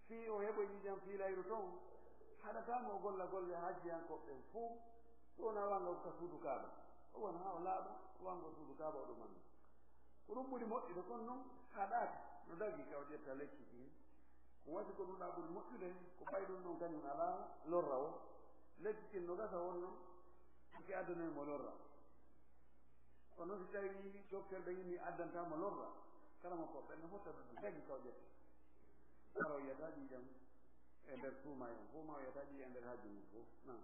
fii o heɓoy ƴiiƴan fiilayru ton, haɗataa mo o golla golle hajjiyankooɓe ɓen fow, so wonaa wanga ka suudu Kaaba. O wona haa o laaɓa, o wanga suudu Kaaba o ɗumanno. Ko ɗum ɓuri moƴƴude, kono non haɗaaka, no dagi ka o ƴetta lekki ki. Ko wasi ko ɗum ɗa ɓuri moƴƴude, ko ɓay ɗum ɗon kañum alaa lorra o. Lekki kin no gasa wonno, ki addanoy mo lorra. Kono si tawi docteur ɓe inni addanta mo lorra, kala mo ko ɓen no fotta ɗum dagi ka o ƴetta. Kala o yiyata ƴiiƴam e nder suumayee on, fof ma o yiyata ƴiiƴam e nder hajju mum fof. Naam.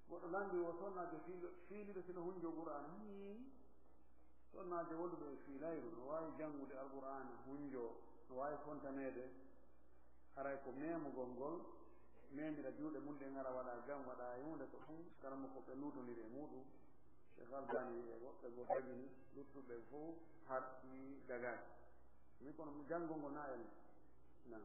Goɗɗo lanndi o sonnaajo fiilo-, fiiliɗo sino hunjo Qur'aana. Hii. Sonnaajo wonduɗo e fiilayru, no waawi janngude Alqur'aana, hunjo, no waawi fontaneede. Haray ko memugol ngol, memira juuɗe mum ɗen, ara waɗa gam, waɗa e huunde, ko ɗum karamokooɓe luutondiri e muuɗum. Cheikh Albani e woɓɓe goo dagini, luttuɓe fof haɗi dagaaki. Mi kono mo janngol ngol na en. Naam.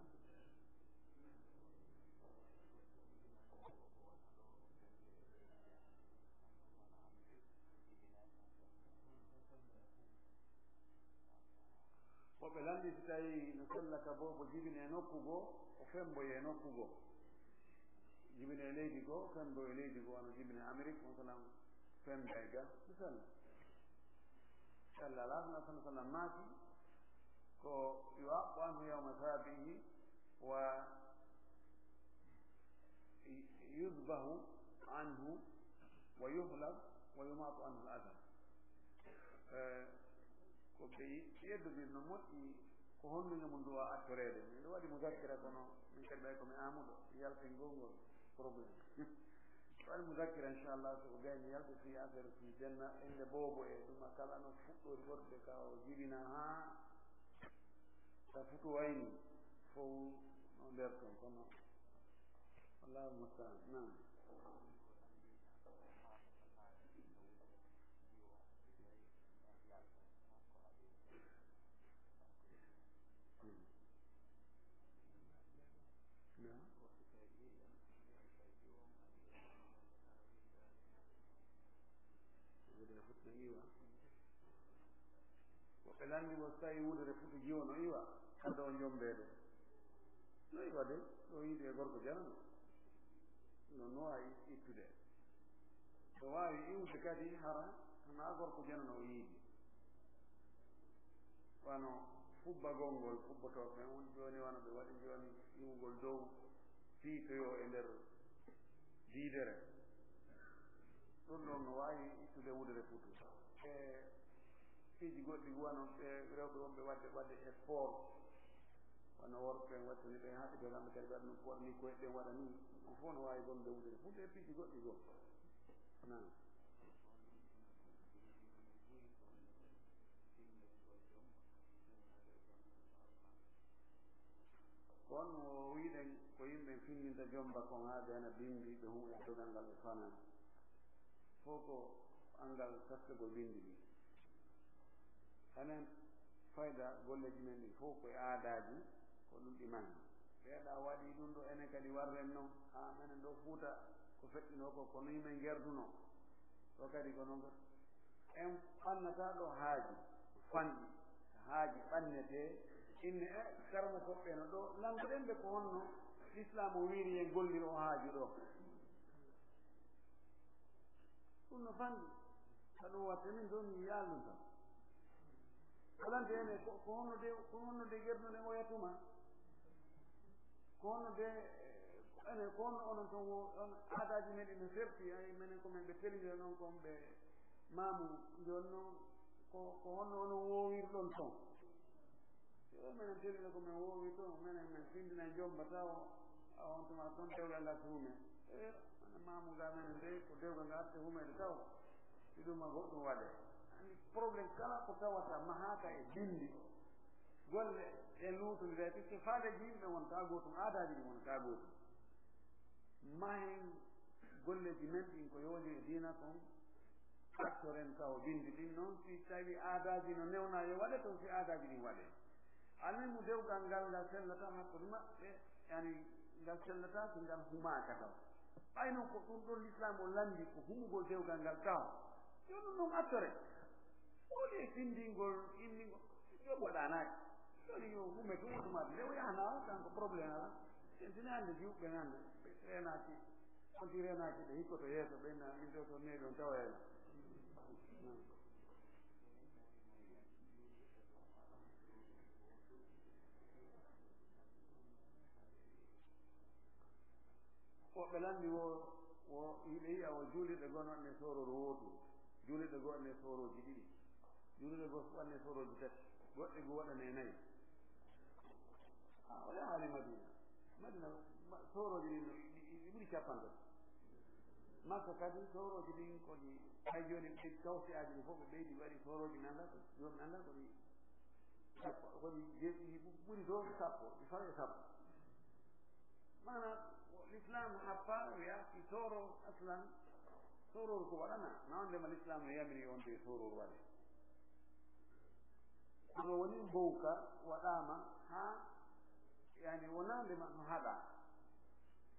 no sella ka boobo jibine nokku goo, o femboye nokku goo. Jibine leydi goo, femboye leydi goo, wano jibine Amerik, masalan, fembe ga, no sella. Sella la, Nabi sallallahu alaihi wasallam maaki, ko yu'aqqu anhu yawma sabihi wa yuzbahu anhu wa yuhlab wa yumatu anhu al-adha. Eh, ko ɓe yeddodir no moƴƴi, ko honno mum duwa attoreede. Miɗo waɗi muzakkira, kono min kadi ɓay ko mi amuɗo, yalten gongol problème. Waɗi muzakkira, inchallah, so ko gayni yalta fi affaire fi denna ende boobo e ɗum a kala no fuɗɗori fotde ka o jibina haa ka futu wayni fof no nder ton, kono Allahu musta'an. Naam. Naam. Wudere futu no iwa. Woɓɓe lanndi wo so tawi wudere futu jiwo no iwa, kadi o jombeede. No iwa de, ɗo yiide e gorko janano. No, no waawi ittude. So waawi iwde kadi hara, hana gorko janano o yiidi. Wano fubbagol ngol, fubbotooɓe on jooni, wano ɓe waɗi jooni iwgol dow, fiitoyo e nder diidere. Ɗum ɗon no waawi ittude wudere futu. E piiji goɗɗi, wano ɓe rewɓe wonɓe waɗde, waɗde e sport. Wano worɓe ɓen wattani ɓe haɓɓitoo kamɓe kadi ɓe waɗa no ɓorni koyɗe ɗen waɗa ni. Ɗum fof no waawi bonde wudere futu e piiji goɗɗi goo. Naam. Kono o wiɗen ko yimɓe findinta jomba kon haa ɓe ana bimbi, ɓe huuɓe dogal ngal ɓe fanaa. Fof ko anngal teskagol bimbi ɗi. Enen fayda golleeji men ɗi fof ko e aadaaji, ko ɗum ɗi mahi. Ɓeeɗa waɗi ɗum ɗo, enen kadi warren noon, haa menen ɗo Fuuta ko feƴƴunoo ko, ko nii men ngerdunoo. Ɗo kadi ko noon. En ɓannataa ɗo haaji fanɗi, haaji ɓannetee, inne e karma koɓɓe no ɗo, lanngoɗen ɓe ko honno Lislaam o wiiri en golliro o haaju ɗo. Ɗum no fanɗi, ka ɗum watte min ɗo mi yaalnum tan. Ko lante ene ko, ko honno de, ko honno de gernuɗen oya tuma? Ko honno de, eh, ene ko honno onon ton wo, on aadaaji men ene serti, ay menen ko men ɓe teliɓe noon kon ɓe Maamu, jooni noon, ko, ko honno onon woowirɗon toon? Yo, menen tellina ko men woowi toon, menen men findina jomba taw, a on tuma toon dewgal ngal huume. E, maamu ga menen de, ko dewgal ngal arti huumeede taw. Si ɗum ma goɗɗum waɗe. Anndi problème kala ko tawata mahaaka e binndi, golle e luutondira, puisque faaleeji yimɓe wonta gootum, aadaaji ɗi wonta gootum. Mahen golleeji men ɗin ko yowondiri e diina kon, accoren taw binndi ɗin noon, si tawi aadaaji no newna yo waɗe toon, si aadaaji ɗin waɗe. Almuhimu dewgal ngal, ngal sellata hakkunde maɓɓe, yani ngal sellata si ngal humaaka taw. Ɓay noon ko ɗum ɗon Lislaam o lanndi ko humugol dewgal ngal taw. Yo ɗum noon accore. Woni e findingol, inningol, yo waɗanaaki. Woni yo hume to wontumaade, nde o yahana o, kanko problème ala. Sen tini hannde juuɓe hannde, ɓe reenaaki. On ti reenaaki, ɓe hikkoto yeeso, ɓe na min ɗo to neeɗi on tawa en. Woɓɓe lanndi wo, wo yiɗe yiya wo juulirɗe goo no waɗne soorooru wootu, juulirɗe goo waɗne soorooji ɗiɗi, juulirɗe goo waɗne soorooji tati, goɗɗe goo waɗane nayi. Ah, o yahaali Madina. Madina, ma-, soorooji ɗin ɗi, ɗi, ɗi ɓuri cappanɗe tati. Makka kadi soorooji ɗin ko ɗi, hay jooni ɓe tawsi aji ɗi fof ɓe ɓeydi waɗi soorooji mi anndaa ko, jooni mi anndaa ko ɗi sappo, ko ɗi jeeɗiɗi ɓuri ɗo sappo, ɗi fawi e sappo. Maanaam, l'islam happaa, wiya si sooro aslan, soorooru ko waɗana. Na wonde ma l'islam no yamiri on de soorooru waɗe. Kono woni mbowka waɗaama haa, yani, wonaande ma no haɗa.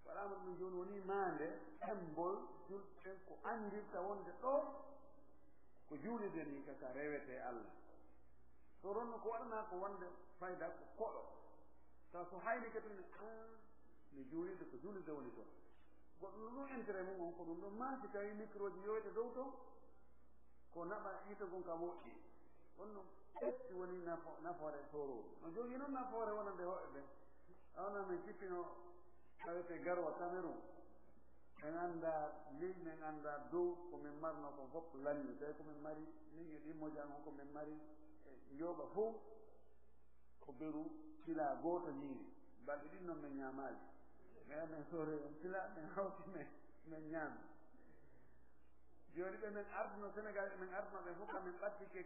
Waɗaama ɗum jooni woni maande, embol julɓe ko anndirta wonde ɗo ko juulirde ni ka, ka rewete Allah. To ronno ko waɗanaa ko wonde fayda ko koɗo. Taw so haynike tun ne, ah, mi juulirde ko juulirde woni toon. Goɗɗo no ɗum intérêt mum on ko ɗum ɗum maa si tawi micro ji yoyta dow toon, ko naɓa yiite gon ka moƴƴi. Ɗum ɗum ɓetti woni nafo-, nafoore soorooru. No jogii noon nafoore wonande hoɓɓe ɓen. A wona min cippino tawete garwa Cameroun. Min anndaa ley, min anndaa dow ko min marno kon fof lanni. Tawi ko min mari, min e ɗimmo jam ko min mari, e njooɓa fof ko beru pila gooto ñiiri. Balɗe ɗin noon min ñaamaali. Min, min soore on pila, min hawti, min, min ñaami. Jooni ɓe min arduno Senegal, ɓe min arduno ɓe fof, ka min ɓattike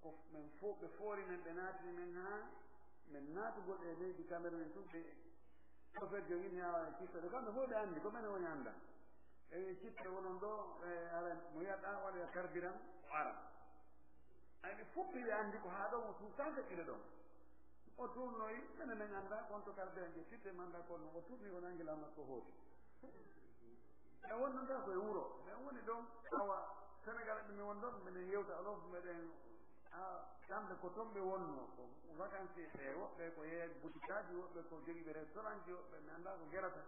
ko min fof, ɓe foori min, ɓe naatini min haa min naatugol e leydi Cameroun tun, ɓe Chauffeur jogii mi awa e cippere, kamɓe fof ɓe anndi, ko menen woni annda. E wi cippe wonon ɗo, e ara mo yiyaɗa waɗoya carburant, o ara. Ay, ɓe fof ɓe anndi ko haa ɗo mo suusa seɗɗire ɗon. O tournoyi, menen men annda, kon to carburant je cippe manda kon, o tourni, o nangi la makko hooti. E wonnanta ko e wuro, ɓe woni ɗon, awa, Senegal ɓe mi won ɗon, menen yewta olof, meɗen Ah, kamɓe ko toon ɓe wonnoo, ko vacances ɓe, woɓɓe ko yeeya butikaaji, woɓɓe ko jogiiɓe restaurantji, woɓɓe mi anndaa ko gerata.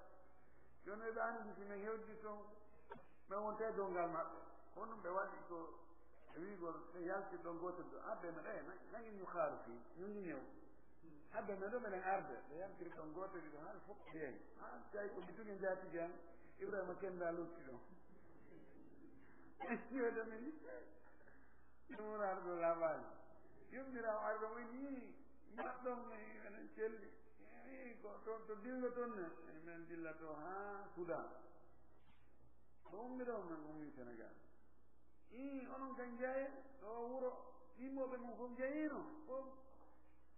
Jooni ɓe anndi si min hewti toon, min wonte e dow ngal maɓɓe. Ko ɗum ɓe waɗi ko e wiigol, ɓe yalti ɗon gootel ɗo. Abbe mi ɗaya, nangin ñu xaaru fii, ñu ngi ñëw. Abbe mi ɗo menen arde, ɓe yaltiri ɗon gootel ɗo, haa fof ɓeen. Haa tawi ko mi tugi njaatigi am, Ibrahima Kenda lutti ɗon. Yo ɗum en. Ɗum woni arɗo laaɓaani. Yummiraawo arɗo woni, mbaɗɗon mi enen celli. Ii, ko to, to dillo toon ne. Min dillato haa Sudan. Ko ummiɗo men ummi Senegal. Ii, onon kan njaye, ɗo wuro, immooɓe mum fof njayiino. Fof,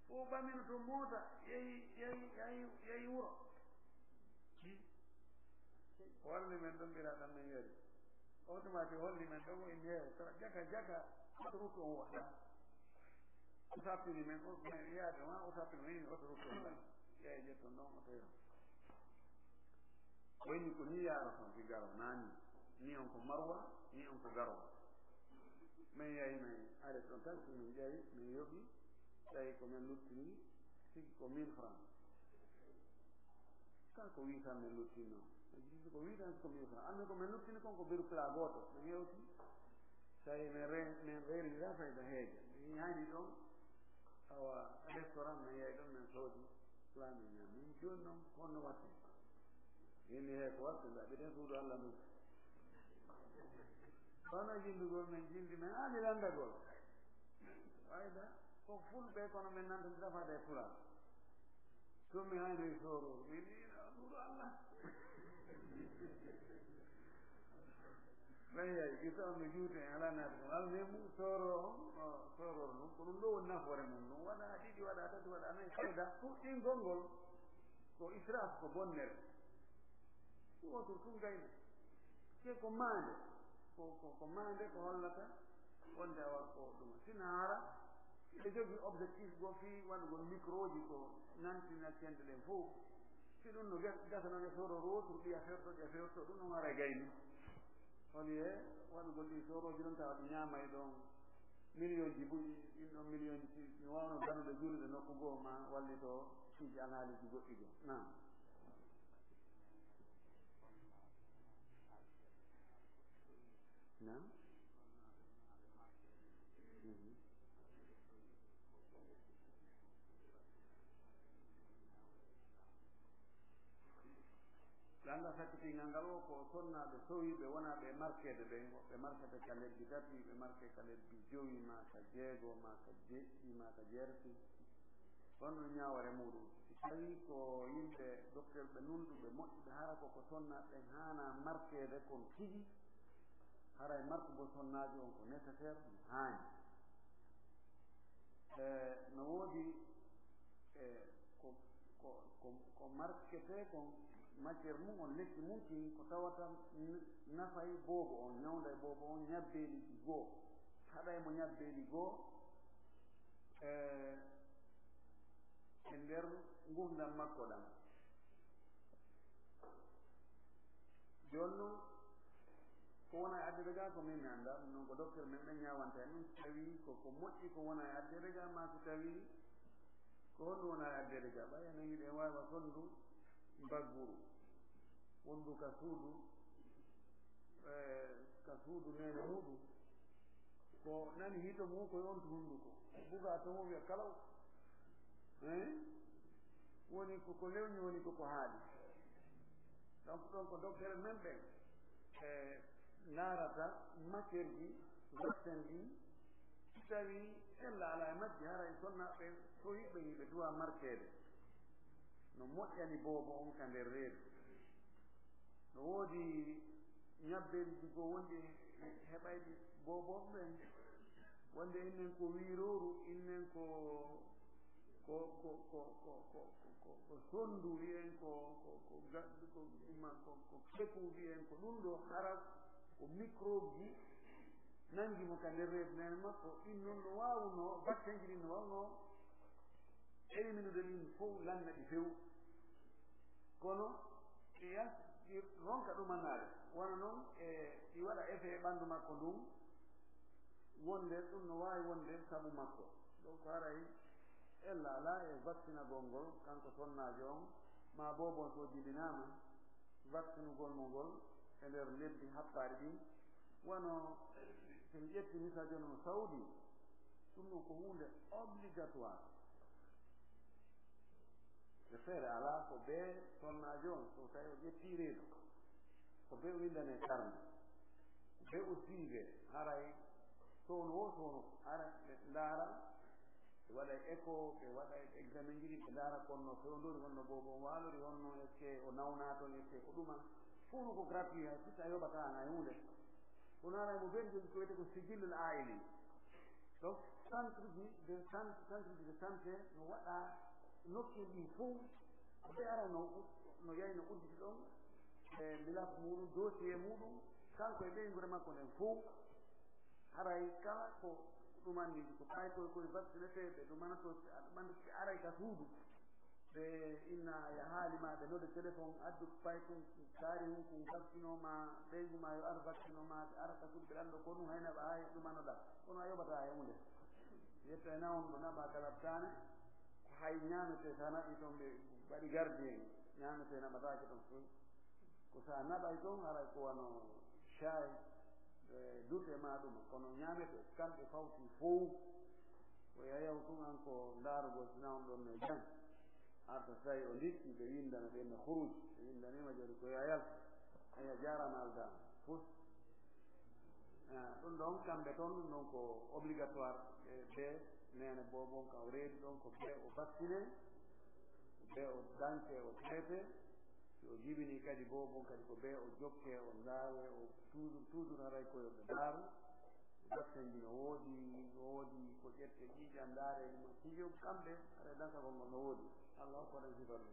fof ɓamino to moota, yehi, yehi, yehi, yehi wuro. Ii. Ko walli men ɗon mbira ɗan men yari. Automatique holli men ɗon o inni heewa. Sara jaka, jaka, autoroute on waɗa. O sappini men, o, men yaade ma, o sappini men, autoroute on waɗa. Ƴeewa ƴetton ɗon, o toyo. O inni ko ni yaara ton ki garo, nani. Ni on ko Marwa, ni on ko Garwa. Men yahi men, are ɗon tan, so min ƴeewi, men yoɓi, tawi ko men luttini, sigi ko mille francs. Tan ko huit cent min luttinno. Ko huit cent ko mille francs. Anndi ko min luttini kon ko beru plat gooto. Min hewti. Tawi min re-, min reerira fayda heeja. Min yaani ɗon. Awa restaurant min yahi ɗon min soodi plat min ñaami. Min jooni noon ko honno waɗten? Min ni he ko waɗten ɗaɓɓiten suudu Allah ndun. Kono jindugol min jindi min haali lanndagol. Fayda ko fulɓe kono min nantondira fayda e pulaar. Ɗum mi hayno e soorooru, min ina ɗuɗo Allah. Ɓay hay, gisa on no juuti en alaa naati ɗum. Almuhimmu, sooroo on, o, soorooru ndun, ko ɗum ɗo woni nafoore mum. Ɗum waɗa ɗiɗi, waɗa tati, waɗa nayi, fayda, fuɗɗingol ngol, ko israf, ko bonnere. Ɗum wotoro tun gayna. Te ko maande, ko, ko, ko maande ko hollata wonde awa ko ɗum. Sina hara, ɓe jogii objectif goo fii waɗugol microji ko nantina cente ɗen fof. Si ɗum no gas-, gasa noon e soorooru wootoru, ɗi a ferto, ɗi a ferto, ɗum ɗum hara e gayni. Holi e waɗugol ɗi soorooji ɗon tawa ɗi ñaamay ɗon miliyonji buy, ɗin ɗon miliyonji si mi waawno danude juulde nokku goo ma wallito piiji alhaaliji goɗɗi goo. Naam. Naam. Mhm. Lannda sakkitingal ngal o ko sonnaaɓe sowiiɓe wonaaɓe e markeede ɓen, woɓɓe markete ka lebbi tati, ɓe marke ka lebbi jowi, maa ka jeego, maa ka jeɗɗi, maa ka jeerti. Honno ñaawore muuɗum? Si tawii ko yimɓe doktorɓe nunɗuɓe moƴƴuɓe, hara ko ko sonnaaɓe ɓen haanaa markeede kon tigi, haray markugol sonnaajo on ko nécessaire, no haani. E, no woodi, e, ko, ko, ko, ko marketee kon matière mum on, lekki mum kin, ko tawata n-, nafay boobo on, ñawnday boobo on, ñabbeeli goo, haɗay mo ñabbeeli goo, e, e nder ngurdam makko ɗam. Jooni noon, ko wona e addude Ga ko min mi annda, ɗum noon ko docteur men ɓen ñaawanta en ɗum, so tawii ko, ko moƴƴi ko wona e addeede ga, maa so tawii ko honɗum wona e addeede ga. Ɓay enen hiɗen waawi wa sonndu mbagguru, wonndu ka suudu, eh, ka suudu neene muuɗum, ko nani hito mum ko yontu hunnduko, buga to mum wiya kalaw. Hein? Woni ko, ko lewñi woni ko, ko haali. Donc, ɗon ko docteur men ɓen, e, ndaarata matière ji, vaccin ɗi, si tawii ella alaa e majji, hara e sonnaaɓe ɓen, so yiɓɓe yiɓe duwa markeede. No moƴƴani boobo on ka nder reedu. No woodi ñabbeeli ɗi goo wonɗi heɓayɗi boobooɓe ɓen, wonde innen ko wiirooru, innen ko, ko, ko sonndu, wiyen ko, ko, ko gaɗɗu, ko ɗuma, ko, ko keku, wiyen ko ɗum ɗo, hara ko microbe ji nanngi mo ka nder reedu neene makko, ɗin non no waawunoo, vaccin ji ɗin no waawunoo éliminude ɗin fow, lanna ɗi few. Kono ɗi yas-, ɗi ronka ɗumanaade. Wano non e ɗi waɗa effet e ɓanndu makko ndun, wonde ɗum no waawi wonde sabu makko. Donc haray ella alaa e vaccinagol ngol, kanko sonnaajo on, maa boobon so jibinaama, vaccinugol mo ngol e nder lebbi happaaɗi ɗin, wano so en ƴetti misal jooni no Saudi, ɗum ɗon ko huunde obligatoire. E feere alaa ko bee sonnaajo on, so tawi o ƴettii reedu, ko bee o winndane karne, ko bee o suive, haray sowno wo sowno, hara ɓe ndaara, ɓe waɗa écho, ɓe waɗa examen ji ɗi, ɓe ndaara kono no fewndori, honno boobo on waalori, honno est-ce que o nawnaa toon, est-ce que ko ɗuma. Fof no ko gratuit, hay si a yoɓataa hay huunde. Kono haray mo ɓen jogi ko wiyetee ko sijillul aili. Donc, centre ji de san-, centre ji de santé no waɗa nokkuuji ɗi fof. Ɓe ara no, no yahi no udditi ɗon, e mbila ko muɗum, dossier muɗum, kanko e ɓeynguure makko nden fof. Haray kala ko ɗum anndi, ko paykooy koye vaccineteeɓe, ɗum ana to, ɗum anndi si aray ka suudu. Ɓe inna ya haali ma, ɓe nodde téléphone, addu paykun, kaari hun kun vaccino ma, ɓeyngu ma yo ar vaccino ma, ɓe ara ka suudu, ɓe lanndo ko ɗum hayna ɓe hay ɗum anoɗa. Kono a yoɓata hay huunde. Yetta e nawon ɗo naɓa ka labtaane, ko hay ñaametee sa naɓi toon ɓe waɗi gardien, ñaametee naɓataake ɗon fof. Ko sa naɓay toon, haray ko wano shaay, e, dute ma ɗum, kono ñaametee, kamɓe fawti fow. Ko yayaw tun an ko ndaarugol sina on ɗon no jam. Arta so tawi o ndikki, ɓe windana ɓe no khuruj, ɓe windaniima jooni ko yayal. Aya jaaraama aldaama. Fus. Ah, ɗum ɗon kamɓe toon, ɗum ɗon ko obligatoire. Ɓe, ɓe neene boobon ka o reedi ɗon ko ɓe o vacciné, ɓe o danke, o traité. Si o jibini kadi boobon kadi ko ɓe o jokke, o ndaawe, o toujours, toujours haray ko yo ɓe ndaaru. Vaccin ji no woodi, no woodi ko ƴette ƴiiƴam ndaare ɗum. Toujours kamɓe, haray dankagol ngol no woodi. Allah hokko ɗen sifar ɗum.